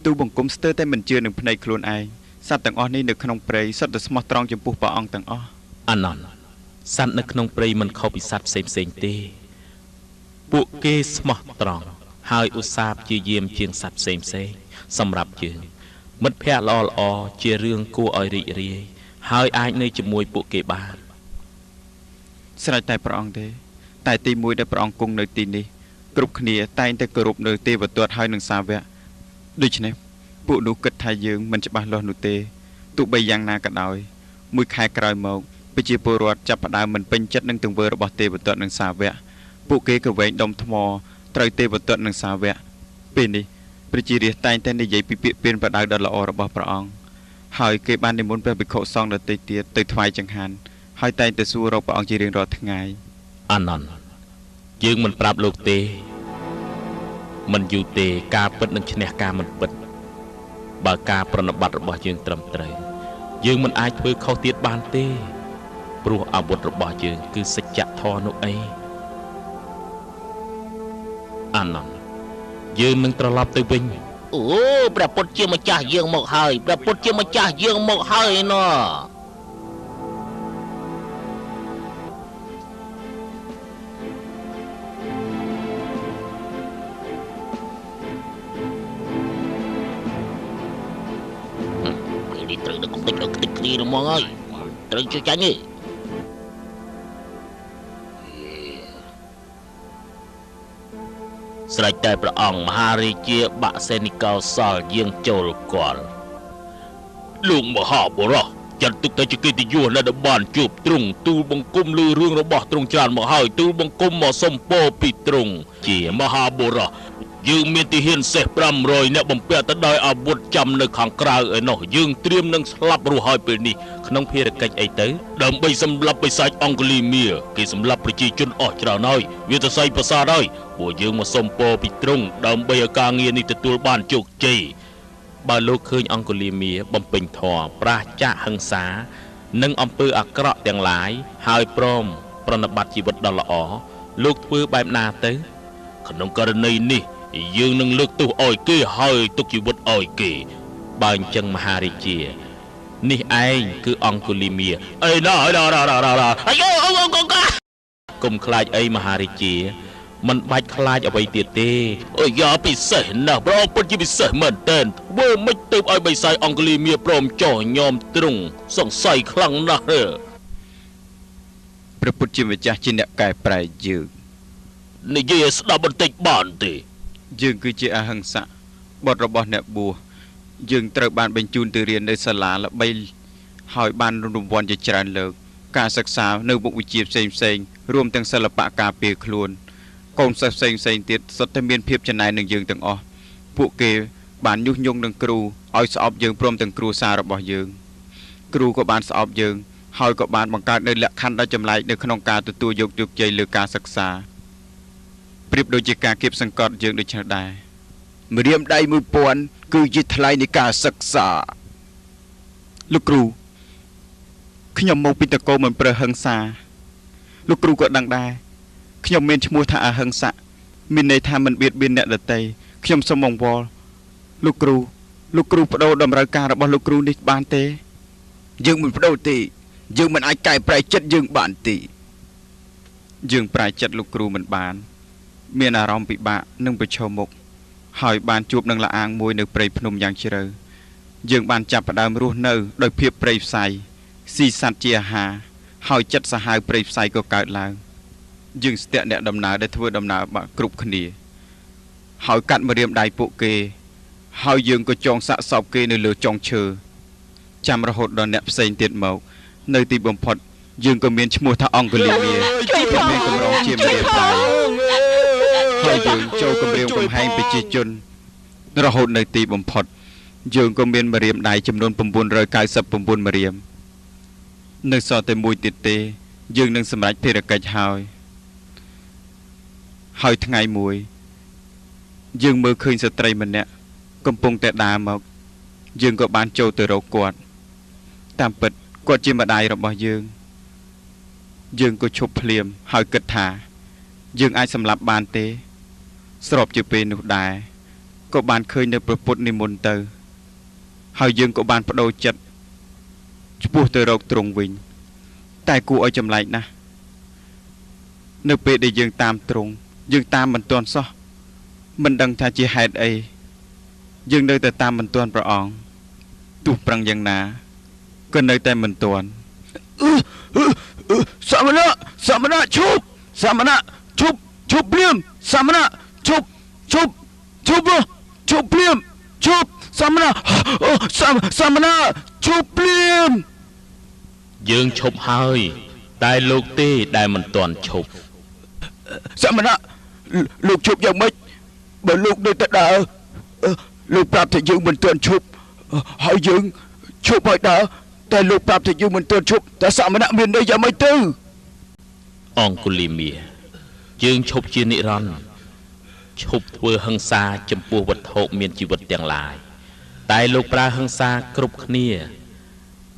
ទូបង្គំស្ទើរតែមិនជឿនឹងភ្នែកខ្លួនឯងសត្វទាំងអស់នេះនៅក្នុងព្រៃសុទ្ធតែស្មោះត្រង់ចំពោះព្រះអង្គទាំងអស់អានន្ទសត្វនៅក្នុងព្រៃមិនខុសពីសត្វផ្សេងៗទេពួកគេស្មោះត្រង់ហើយឧស្សាហ៍ព្យាយាមជាងសត្វផ្សេងៗសម្រាប់យើងមិត្តភក្តិល្អៗជារឿងគួរឲ្យរីករាយហើយអាចនៅជាមួយពួកគេបានស្រេចតែព្រះអង្គទេតែទីមួយដែលព្រះអង្គគង់នៅទីនេះគ្រប់គ្នាតែងតែគោរពនៅទេវទត្តហើយនឹងសាវកដូច្នេះពួកនោះគិតថាយើងមិនច្បាស់លាស់នោះទេទោះបីយ៉ាងណាក៏ដោយមួយខែក្រោយមកប្រជាពលរដ្ឋចាប់ផ្ដើមមិនពេញចិត្តនឹងទង្វើរបស់ទេវទត្តនិងសាវកពួកគេក៏វែងដុំថ្មត្រូវទេវទត្តនិងសាវកពេលនេះប្រជារាស្ត្រតែងតែនិយាយពីពាក្យពានប្រដៅដ៏ល្អរបស់ព្រះអង្គហើយគេបាននិមន្តព្រះភិក្ខុសង្ឃដទៃទៀតទៅថ្វាយចង្ហាន់ហើយតែងតែសួររកព្រះអង្គជារៀងរាល់ថ្ងៃអានន្ទយើងមិនប្រាប់លោកទេមិនយូរទេការពិតនឹងឈ្នះការមិនពិតបើការប្រណិប័តរបស់យើងត្រឹមត្រូវយើងមិនអាចធ្វើខុសទៀតបានទេព្រោះអាវុធរបស់យើងគឺសច្ចធម៌នោះអីអានន្ទយើងនឹងត្រឡប់ទៅវិញអូព្រះពុទ្ធជាម្ចាស់យើងមកហើយព្រះពុទ្ធជាម្ចាស់យើងមកហើយណោះពេលនេះត្រូវដឹកតិចឲ្យខ្ទេចខ្ទីហ្មងហើយត្រូវជួយចាញ់ទេស្រេចតែព្រះអង្គមហារាជាបសេនិកោសលយាងចូលគាល់លោកមហាបុរសចាត់ទុកទៅជាកិត្តិយសដែលបានជួបទ្រង់ទូលបង្គំលើរឿងរបស់ទ្រង់ច្រើនមកហើយទូលបង្គំមកសុំពរពីទ្រង់ជាមហាបុរសយើងមានទាហានសេះ500អ្នកបំពាក់ទៅដោយអាវុធចាំនៅខាងក្រៅឯណោះយើងត្រៀមនឹងស្លាប់រស់ហើយពេលនេះក្នុងភារកិច្ចអីទៅដើម្បីសម្លាប់បិសាចអង្គលីមៀគេសម្លាប់ប្រជាជនអស់ច្រើនហើយវាទៅសៃប្រសាទហើយពួកយើងមកសុំពរពីទ្រង់ដើម្បីឲ្យការងារនេះទទួលបានជោគជ័យបើលោកឃើញអង្គលីមៀបំពេញធម៌ប្រាសចាកហិង្សានិងអំពើអាក្រក់ទាំងឡាយហើយព្រមប្រណិប័តជីវិតដ៏ល្អលោកធ្វើបែបណាទៅក្នុងករណីនេះយើងនឹងលើកទោសឲ្យគេហើយទុកជីវិតឲ្យគេបើអញ្ចឹងមហារាជានេះឯងគឺអង្គលីមៀអីណោះអីណោះអាយអូអូកូកាកុំខ្លាចអីមហារាជា មិនបាច់ខ្លាចអ្វីទៀតទេ អើយ៉ាពិសេសណាស់ព្រះអង្គពិតជាពិសេសមែនទែនធ្វើមិនទៅឲ្យបិសាចអង្គលីមាព្រមចោះញោមទ្រង់សង្ស័យខ្លាំងណាស់ព្រះពុទ្ធជាម្ចាស់ជាអ្នកកែប្រែយើងនិយាយឲ្យស្ដាប់បន្តិចបានទេយើងគឺជាអហិង្សៈបុត្ររបស់អ្នកបួសយើងត្រូវបានបញ្ជូនទៅរៀននៅសាលាល្បីហើយបានរង្វាន់ជាច្រើនលើកការសិក្សានៅមុខវិជ្ជាផ្សេងផ្សេងរួមទាំងសិល្បៈការពារខ្លួនកូនសិស្សផ្សេងផ្សេងទៀតសុទ្ធតែមានភាពចំណែននឹងយើងទាំងអស់ពួកគេបានញុះញង់នឹងគ្រូឲ្យស្អប់យើងព្រមទាំងគ្រួសាររបស់យើងគ្រូក៏បានស្អប់យើងហើយក៏បានបង្កើតនៅលក្ខខណ្ឌដ៏ចម្លែកនៅក្នុងការទទួលយកជោគជ័យលើការសិក្សាប្រៀបដូចជាការគៀបសង្កត់យើងដូចនេះដែរម្រាមដៃ1000គឺជាថ្លៃនៃការសិក្សាលោកគ្រូខ្ញុំមកពីតកោមិនប្រើហិង្សាលោកគ្រូក៏ដឹងដែរខ្ញុំមានឈ្មោះថាអហិង្សៈមានន័យថាមិនបៀតបៀនអ្នកដទៃខ្ញុំសូមអង្វរលោកគ្រូលោកគ្រូបដូរតម្រូវការរបស់លោកគ្រូនេះបានទេយើងមិនបដូរទេយើងមិនអាចកែប្រែចិត្តយើងបានទេយើងប្រែចិត្តលោកគ្រូមិនបានមានអារម្មណ៍ពិបាកនឹងប្រឈមមុខហើយបានជួបនឹងលអាងមួយនៅព្រៃភ្នំយ៉ាងជ្រៅយើងបានចាប់ផ្ដើមរស់នៅដោយភាពព្រៃផ្សៃស៊ីសត្វជាអាហារហើយចិត្តសាហាវព្រៃផ្សៃក៏កើតឡើងយើងស្ទាក់អ្នកដំណើរដែលធ្វើដំណើរបាក់គ្រប់គ្នាហើយកាត់ម្រាមដៃពួកគេហើយយើងក៏ចងសាកសពគេនៅលើចុងឈើចាំរហូតដល់អ្នកផ្សេងទៀតមកនៅទីបំផុតយើងក៏មានឈ្មោះថាអង្គលីមាមានកម្រងជាម្រាមដៃហើយយើងចូលគម្រាមកំហែងប្រជាជនរហូតនៅទីបំផុតយើងក៏មានម្រាមដៃចំនួន999ម្រាមនៅសល់តែមួយទៀតទេយើងនឹងសម្រេចភារកិច្ចហើយហើយថ្ងៃមួយយើងមើលឃើញស្ត្រីម្នាក់កំពុងតែដើរមកយើងក៏បានចូលទៅរកគាត់តាមពិតគាត់ជាម្ដាយរបស់យើងយើងក៏ឈប់ភ្លាមហើយគិតថាយើងអាចសម្លាប់បានទេស្របជាពេលនោះដែរក៏បានឃើញនៅព្រះពុទ្ធនិមន្តទៅហើយយើងក៏បានបដូរចិត្តឆ្ពោះទៅរកទ្រង់វិញតែគួរឲ្យចម្លែកណាស់នៅពេលដែលយើងតាមទ្រង់យើងតាមមិនទាន់សោះមិនដឹងថាជាហេតុអីយើងនៅតែតាមមិនទាន់ព្រះអង្គទោះប្រឹងយ៉ាងណាក៏នៅតែមិនទាន់សមណៈសមណៈឈប់សមណៈឈប់ឈប់ភ្លាមសមណៈឈប់ឈប់ឈប់ឈប់ភ្លាមឈប់សមណៈសមណៈឈប់ភ្លាមយើងឈប់ហើយតែលោកទេដែលមិនទាន់ឈប់សមណៈលោកឈប់យ៉ាងម៉េចបើលោកនៅតែដើរលោកប្រាប់ថាយើងមិនទាន់ឈប់ហើយយើងឈប់ហើយដើរតែលោកប្រាប់ថាយើងមិនទាន់ឈប់តែសមណៈមានន័យយ៉ាងម៉េចទៅអង្គលីមាយើងឈប់ជានិរន្តរ៍ឈប់ធ្វើហិង្សាចំពោះវត្ថុមានជីវិតទាំងឡាយតែលោកប្រើហិង្សាគ្រប់គ្នា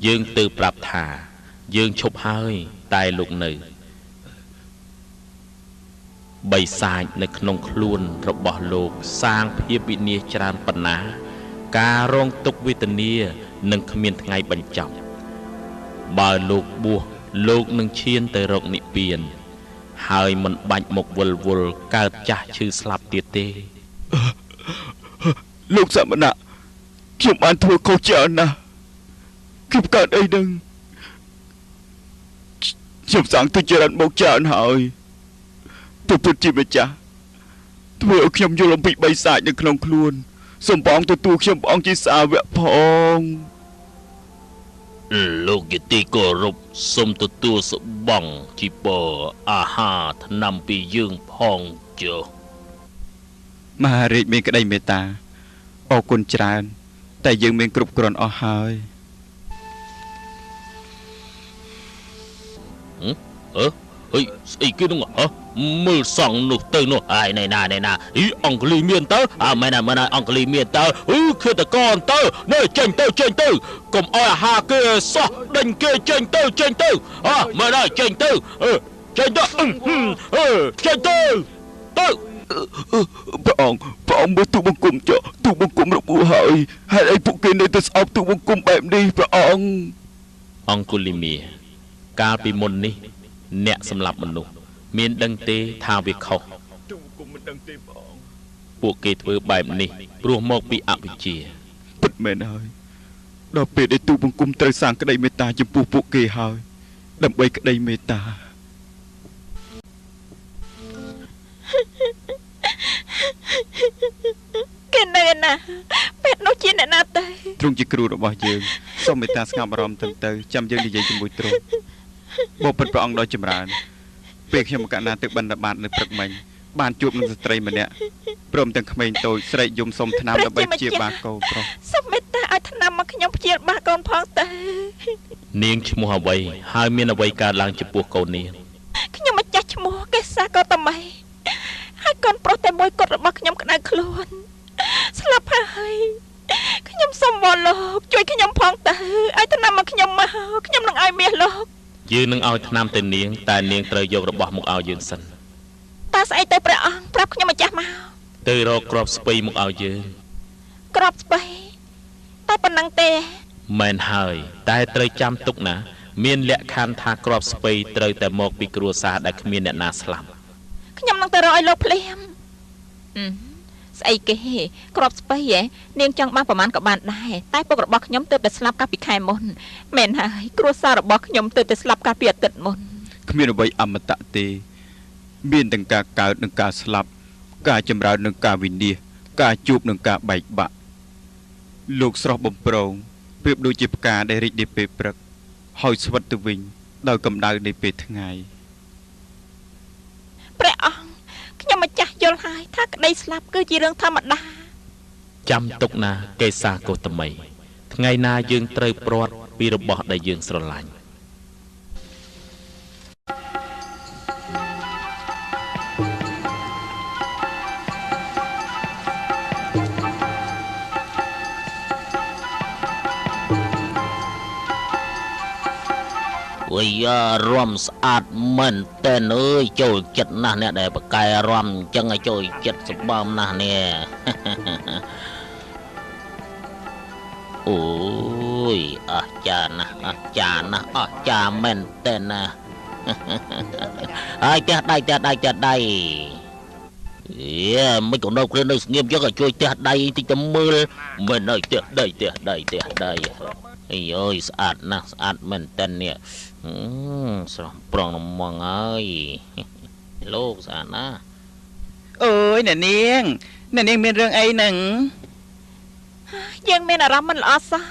យើងទៅប្រាប់ថាយើងឈប់ហើយតែលោកនៅបិសាចនៅក្នុងខ្លួនរបស់លោកសាងភាពវិនាសច្រើនប៉ុណ្ណាការរងទុក្ខវេទនានឹងគ្មានថ្ងៃបញ្ចប់បើលោកបួសលោកនឹងឈានទៅរកនិព្វានហើយមិនបាច់មកវិលវល់កើតចាស់ឈឺស្លាប់ទៀតទេលោកសមណៈខ្ញុំបានធ្វើខុសច្រើនណាស់ខ្ញុំកើតអីនឹងខ្ញុំសាងទុច្ចរិតមកច្រើនហើយព្រះពុទ្ធជាម្ចាស់ធ្វើឲ្យខ្ញុំយល់អំពីបិសាចនៅក្នុងខ្លួនសូមព្រះអង្គទទួលខ្ញុំព្រះអង្គជាសាវកផងលោកជាទីគោរពសូមទទួលស្បង់ជីពរអាហារថ្នាំពីយើងផងចុះមហារាជមានក្តីមេត្តាអរគុណច្រើនតែយើងមានគ្រប់គ្រាន់អស់ហើយអឺហេស្អីគេនោះហ៎មើលសង់នោះទៅនោះហើយណែណាណែណាអីអង្គលីមានទៅអើមែនណាមែនណាអង្គលីមានទៅអឺឃាតករទៅនេះចេញទៅចេញទៅកុំអោយអាហារគេសោះដេញគេចេញទៅចេញទៅអើមែនហើយចេញទៅអឺចេញទៅអឺចេញទៅទៅព្រះអង្គព្រះអង្គមើលទូបង្គំចុះទូបង្គំរបួសហើយហេតុអីពួកគេនៅតែស្អប់ទូបង្គំបែបនេះព្រះអង្គអង្គលីមាកាលពីមុននេះអ្នកសម្លាប់មនុស្សមានដឹងទេថាវាខុស ទូបង្គំមិនដឹងទេព្រះអង្គពួកគេធ្វើបែបនេះព្រោះមកពីអវិជ្ជាពិតមែនហើយដល់ពេលដែលទូបង្គំត្រូវសាងក្តីមេត្តាចំពោះពួកគេហើយដើម្បីក្តីមេត្តាគេនៅឯណាពេទ្យនោះជាអ្នកណាទៅទ្រង់ជាគ្រូរបស់យើងសូមមេត្តាស្ងប់អារម្មណ៍ទៅចាំយើងនិយាយជាមួយទ្រង់បបិទ្ធព្រះអង្គដ៏ចម្រើនពេលខ្ញុំកណ្ណាទៅបិណ្ឌបាតនៅព្រឹកមិញបានជួបនឹងស្ត្រីម្នាក់ព្រមទាំងក្មេងតូចស្រែកយំសុំថ្នាំដើម្បីព្យាបាលកូនប្រុសសូមមេត្តាឲ្យថ្នាំមកខ្ញុំព្យាបាលកូនផងទៅនាងឈ្មោះអ្វីហើយមានអ្វីកើតឡើងចំពោះកូននាងខ្ញុំម្ចាស់ឈ្មោះកេសាកោតមីហើយកូនប្រុសតែមួយគត់របស់ខ្ញុំក្តៅខ្លួនស្លាប់ហើយខ្ញុំសូមវល់លោកជួយខ្ញុំផងទៅឲ្យថ្នាំមកខ្ញុំមកខ្ញុំនឹងឲ្យមាសលោកយើងនឹងឲ្យថ្នាំទៅនាងតែនាងត្រូវយករបស់មកឲ្យយើងសិនតើស្អីទៅព្រះអង្គប្រាប់ខ្ញុំម្ចាស់មកទៅរកក្របស្ពៃមកឲ្យយើងក្របស្ពៃតែប៉ុណ្ណឹងទេមែនហើយតែត្រូវចាំទុកណាមានលក្ខខណ្ឌថាក្របស្ពៃត្រូវតែមកពីគ្រួសារដែលគ្មានអ្នកណាស្លាប់ខ្ញុំនឹងទៅរកឲ្យលោកភ្លាមស្អីគេក្របស្ពៃហ៎នាងចង់បានប្រមាណក៏បានដែរតែពុករបស់ខ្ញុំទើបតែស្លាប់កាលពីខែមុនមែនហើយគ្រួសាររបស់ខ្ញុំទើបតែស្លាប់កាលពីអាទិត្យមុនគ្មានអ្វីអមតៈទេមានទាំងការកើតនិងការស្លាប់ការចម្រើននិងការវិនាសការជួបនិងការបែកបាក់លោកស្រស់បំប្រងប្រៀបដូចជាផ្កាដែលរីកនៅពេលព្រឹកហើយស្វិតទៅវិញដោយកម្ដៅនៃពេលថ្ងៃព្រះអង្គខ្ញុំម្ចាស់យល់ហើយថាក្តីស្លាប់គឺជារឿងធម្មតាចាំទុកណាកេសាកោតមីថ្ងៃណាយើងត្រូវព្រាត់ពីរបស់ដែលយើងស្រឡាញ់ វារំស្អាតមែនតើអើយចូលចិត្តណាស់អ្នកដែលបកែរំអញ្ចឹងឲ្យចូលចិត្តសម្បើមណាស់នេះអូយអស្ចារ្យណាស់អស្ចារ្យណាស់អស្ចារ្យមែនតើណាហើយផ្ទះដៃផ្ទះដៃផ្ទះដៃអេមិនក៏នៅគ្នានៅស្ងៀមចឹងឲ្យជួយផ្ទះដៃតិចទៅមើលមិនឲ្យផ្ទះដៃផ្ទះដៃផ្ទះដៃអីអើយស្អាតណាស់ស្អាតមែនតើនេះស្រស់ប្រងនំងហើយលោកស្អាតណាស់អើយអ្នកនាងអ្នកនាងមានរឿងអីហ្នឹងយើងមានអារម្មណ៍មិនល្អសោះ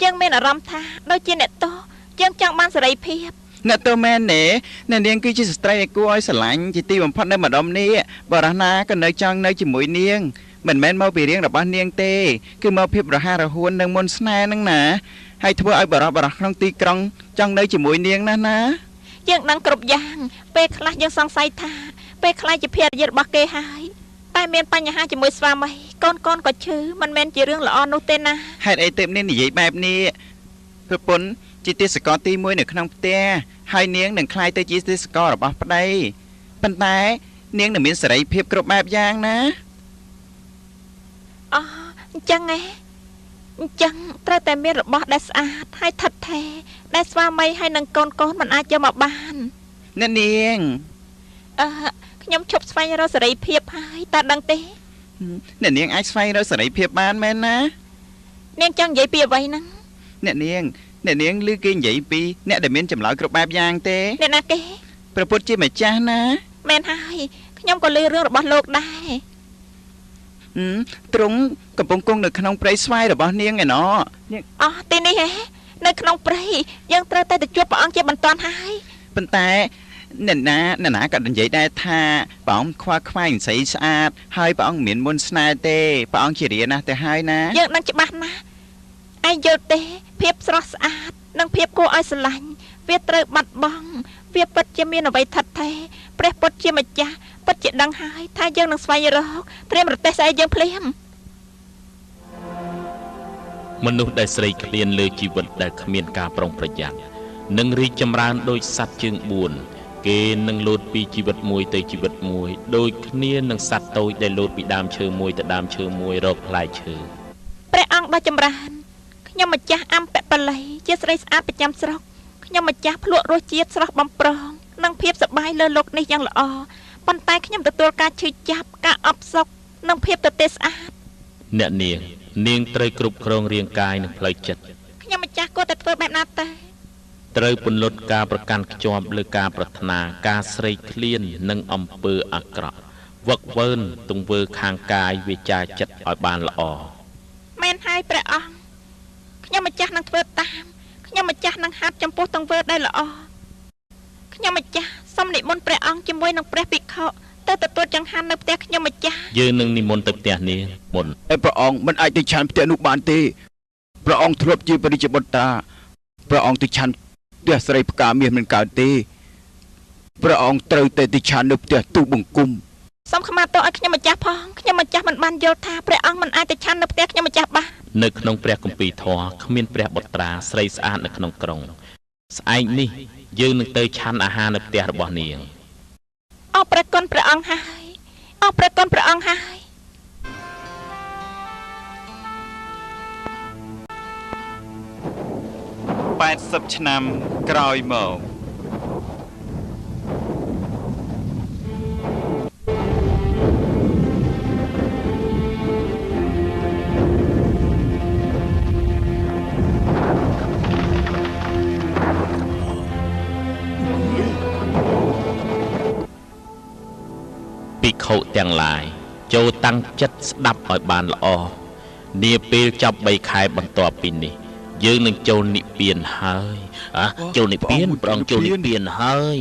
យើងមានអារម្មណ៍ថាដូចជាអ្នកទោសយើងចង់បានសេរីភាពអ្នកទោសមែនទេអ្នកនាងគឺជាស្ត្រីដែលគួរឲ្យស្រឡាញ់ជាទីបំផុតនៅម្ដុំនេះបរិះណាក៏នៅចង់នៅជាមួយនាងមិនមែនមកពីរឿងរបស់នាងទេគឺមកភាពរហ័សរហួននិងមន្តស្នេហ៍ហ្នឹងណាហើយធ្វើឲ្យបរិះបរោះក្នុងទីក្រុងចង់នៅជាមួយនាងណាស់ណាយើងដឹងគ្រប់យ៉ាងពេលខ្លះយើងសង្ស័យថាពេលខ្លះជាភរិយារបស់គេហើយតែមានបញ្ហាជាមួយស្វាមីកូនកូនក៏ឈឺមិនមែនជារឿងល្អនោះទេណាហេតុអីទើបនាងនិយាយបែបនេះប្រពន្ធជាទេសកលទី1នៅក្នុងផ្ទះហើយនាងនឹងក្លាយទៅជាទេសកលរបស់ប្តីប៉ុន្តែនាងនឹងមានសេរីភាពគ្រប់បែបយ៉ាងណាអូអញ្ចឹងឯងអញ្ចឹងត្រូវតែមានរបស់ដែលស្អាតហើយថិតថេរដែលស្វាមីហើយនឹងកូនកូនមិនអាចយកមកបានអ្នកនាងអឺខ្ញុំឈប់ស្វែងរកសេរីភាពហើយតើដឹងទេអ្នកនាងអាចស្វែងរកសេរីភាពបានមែនណានាងចង់និយាយពីអ្វីហ្នឹងអ្នកនាងអ្នកនាងឮគេនិយាយពីអ្នកដែលមានចម្លើយគ្រប់បែបយ៉ាងទេអ្នកណាគេព្រះពុទ្ធជាម្ចាស់ណាមែនហើយខ្ញុំក៏ឮរឿងរបស់លោកដែរទ្រង់កំពុងគង់នៅក្នុងព្រៃស្វាយរបស់នាងឯណោះអស់ទីនេះហ៎នៅក្នុងព្រៃយើងត្រូវតែទៅជួបព្រះអង្គជាបន្ទាន់ហើយប៉ុន្តែអ្នកណាអ្នកណាក៏និយាយដែរថាព្រះអង្គខ្វល់ខ្វាយស្អីស្អាតហើយព្រះអង្គមានមុនស្នេហ៍ទេព្រះអង្គជារាណាស់ទៅហើយណាយើងដឹងច្បាស់ណាស់ឯងយល់ទេភាពស្រស់ស្អាតនិងភាពគួរឲ្យស្រឡាញ់វាត្រូវបាត់បង់វាពិតជាមានអ្វីថិតថេរព្រះពុទ្ធជាម្ចាស់ពិតជាដឹងហើយថាយើងនឹងស្វែងរកត្រៀមរទេះស្អែកយើងភ្លាមមនុស្សដែលស្រីឃ្លានលើជីវិតដែលគ្មានការប្រុងប្រយ័ត្ននឹងរីកចម្រើនដូចសត្វជើង4គេនឹងលោតពីជីវិតមួយទៅជីវិតមួយដូចគ្នានឹងសត្វតូចដែលលោតពីដើមឈើមួយទៅដើមឈើមួយរកផ្លែឈើព្រះអង្គដ៏ចម្រើនខ្ញុំម្ចាស់អំពពលីជាស្រីស្អាតប្រចាំស្រុកខ្ញុំម្ចាស់ភ្លក់រសជាតិស្រស់បំប្រងនិងភាពសប្បាយលើលោកនេះយ៉ាងល្អ ប៉ុន្តែខ្ញុំទទួលការឈឺចាប់ការអផ្សុកនិងភាពទទេស្អាតអ្នកនាងនាងត្រូវគ្រប់គ្រងរាងកាយនិងផ្លូវចិត្តខ្ញុំម្ចាស់គួរតែធ្វើបែបណាទៅត្រូវពន្លត់ការប្រកាន់ខ្ជាប់លើការប្រាថ្នាការស្រេកឃ្លាននិងអំពើអាក្រក់វឹកវើទង្វើខាងកាយវាចាចិត្តឲ្យបានល្អមែនហើយព្រះអង្គខ្ញុំម្ចាស់នឹងធ្វើតាមខ្ញុំម្ចាស់នឹងហាត់ចំពោះទង្វើដែលល្អខ្ញុំម្ចាស់សូមនិមន្តព្រះអង្គជាមួយនឹងព្រះភិក្ខុទៅទទួលចង្ហាន់នៅផ្ទះខ្ញុំម្ចាស់យើងនឹងនិមន្តទៅផ្ទះនេះមុនតែព្រះអង្គមិនអាចទៅឆាន់ផ្ទះនោះបានទេព្រះអង្គធ្លាប់ជាព្រះរាជបុត្រាព្រះអង្គទៅឆាន់ផ្ទះស្រីផ្កាមាសមិនកើតទេព្រះអង្គត្រូវតែទៅឆាន់នៅផ្ទះទូបង្គំសូមខមាទោសឲ្យខ្ញុំម្ចាស់ផងខ្ញុំម្ចាស់មិនបានយល់ថាព្រះអង្គមិនអាចទៅឆាន់នៅផ្ទះខ្ញុំម្ចាស់បាននៅក្នុងព្រះគម្ពីរធម៌គ្មានព្រះបុត្រាស្រីស្អាតនៅក្នុងក្រុងស្អែកនេះយើងនឹងទៅឆាន់អាហារនៅផ្ទះរបស់នាងអរព្រះគុណព្រះអង្គហើយអរព្រះគុណព្រះអង្គហើយ80ឆ្នាំក្រោយមកភិក្ខុទាំងឡាយចូលតាំងចិត្តស្ដាប់ឲ្យបានល្អនាពេលចប់3ខែបន្ទាប់ពីនេះយើងនឹងចូលនិព្វានហើយចូលនិព្វានព្រះអង្គចូលនិព្វានហើយ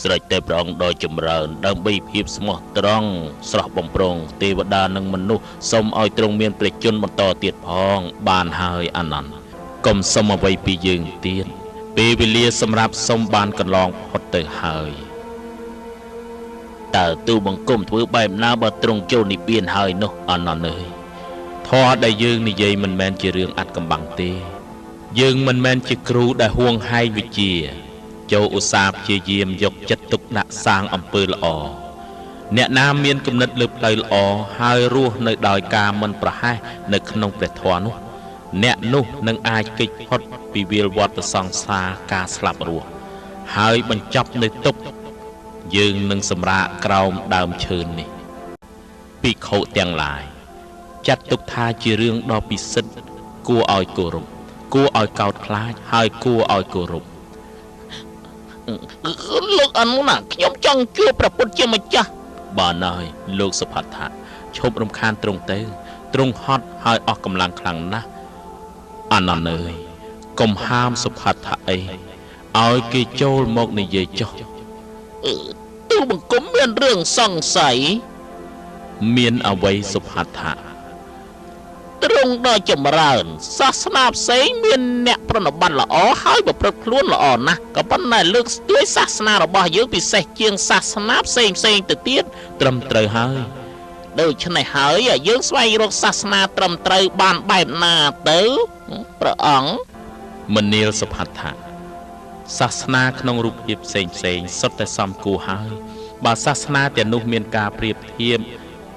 ស្រេចតែព្រះអង្គដ៏ចម្រើនដើម្បីភាពស្មោះត្រង់ស្រស់បំព្រងទេវតានិងមនុស្សសូមឲ្យទ្រង់មានព្រះជន្មបន្តទៀតផងបានហើយអានន្ទកុំសុំអ្វីពីយើងទៀតពេលវេលាសម្រាប់សុំបានកន្លងផុតទៅហើយតើទូបង្គំធ្វើបែបណាបើទ្រង់ចូលនិព្វានហើយនោះអានន្ទអើយធម៌ដែលយើងនិយាយមិនមែនជារឿងអាត់កំបាំងទេយើងមិនមែនជាគ្រូដែលហួងហែងវិជ្ជាចូលឧស្សាហ៍ព្យាយាមយកចិត្តទុកដាក់សាងអំពើល្អអ្នកណាមានគំនិតលើផ្លូវល្អហើយរស់នៅដោយការមិនប្រហែសនៅក្នុងព្រះធម៌នោះអ្នកនោះនឹងអាចគេចផុតពីវាលវដ្តសង្សារការស្លាប់រស់ហើយបញ្ចប់នៅទុក្ខយើងនឹងសម្រាកក្រោមដើមឈើនេះភិក្ខុទាំងឡាយចាត់ទុកថាជារឿងដ៏ពិសិដ្ឋគួរឲ្យគោរពគួរឲ្យកោតខ្លាចហើយគួរឲ្យគោរពលោកអនុណាខ្ញុំចង់ជួបព្រះពុទ្ធជាម្ចាស់បានហើយលោកសុផាដ្ឋៈឈប់រំខានទ្រង់ទៅទ្រង់ហត់ហើយអស់កម្លាំងខ្លាំងណាស់អានន្ទអើយកុំហាមសុផាដ្ឋៈអីឲ្យគេចូលមកនិយាយចុះទូលបង្គំមានរឿងសង្ស័យមានអ្វីសុផាដ្ឋៈទ្រង់ដ៏ចម្រើនសាសនាផ្សេងមានអ្នកប្រណិប័តល្អហើយប្រព្រឹត្តខ្លួនល្អណាស់ក៏ប៉ុន្តែលើកស្ទួយសាសនារបស់យើងពិសេសជាងសាសនាផ្សេងផ្សេងទៅទៀតត្រឹមត្រូវហើយដូច្នេះហើយយើងស្វែងរកសាសនាត្រឹមត្រូវបានបែបណាទៅព្រះអង្គមនាលសុផាដ្ឋៈសាសនាក្នុងរូបភាពផ្សេងផ្សេងសុទ្ធតែសមគួរហើយបើសាសនាទាំងនោះមានការប្រៀបធៀប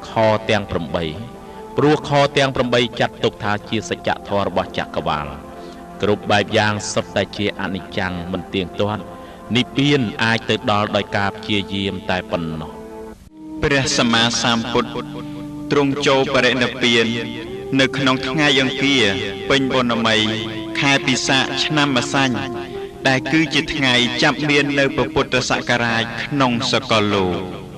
ខទាំង8ព្រោះខទាំង8ចាត់ទុកថាជាសច្ចធម៌របស់ចក្រវាលគ្រប់បែបយ៉ាងសុទ្ធតែជាអនិច្ចំមិនទៀងទាត់និព្វានអាចទៅដល់ដោយការព្យាយាមតែប៉ុណ្ណោះព្រះសម្មាសម្ពុទ្ធទ្រង់ចូលបរិនិព្វាននៅក្នុងថ្ងៃអង្គារពេញបូណ៌មីខែពិសាខឆ្នាំម្សាញ់ដែលគឺជាថ្ងៃចាប់មាននៅពុទ្ធសករាជក្នុងសកលលោក។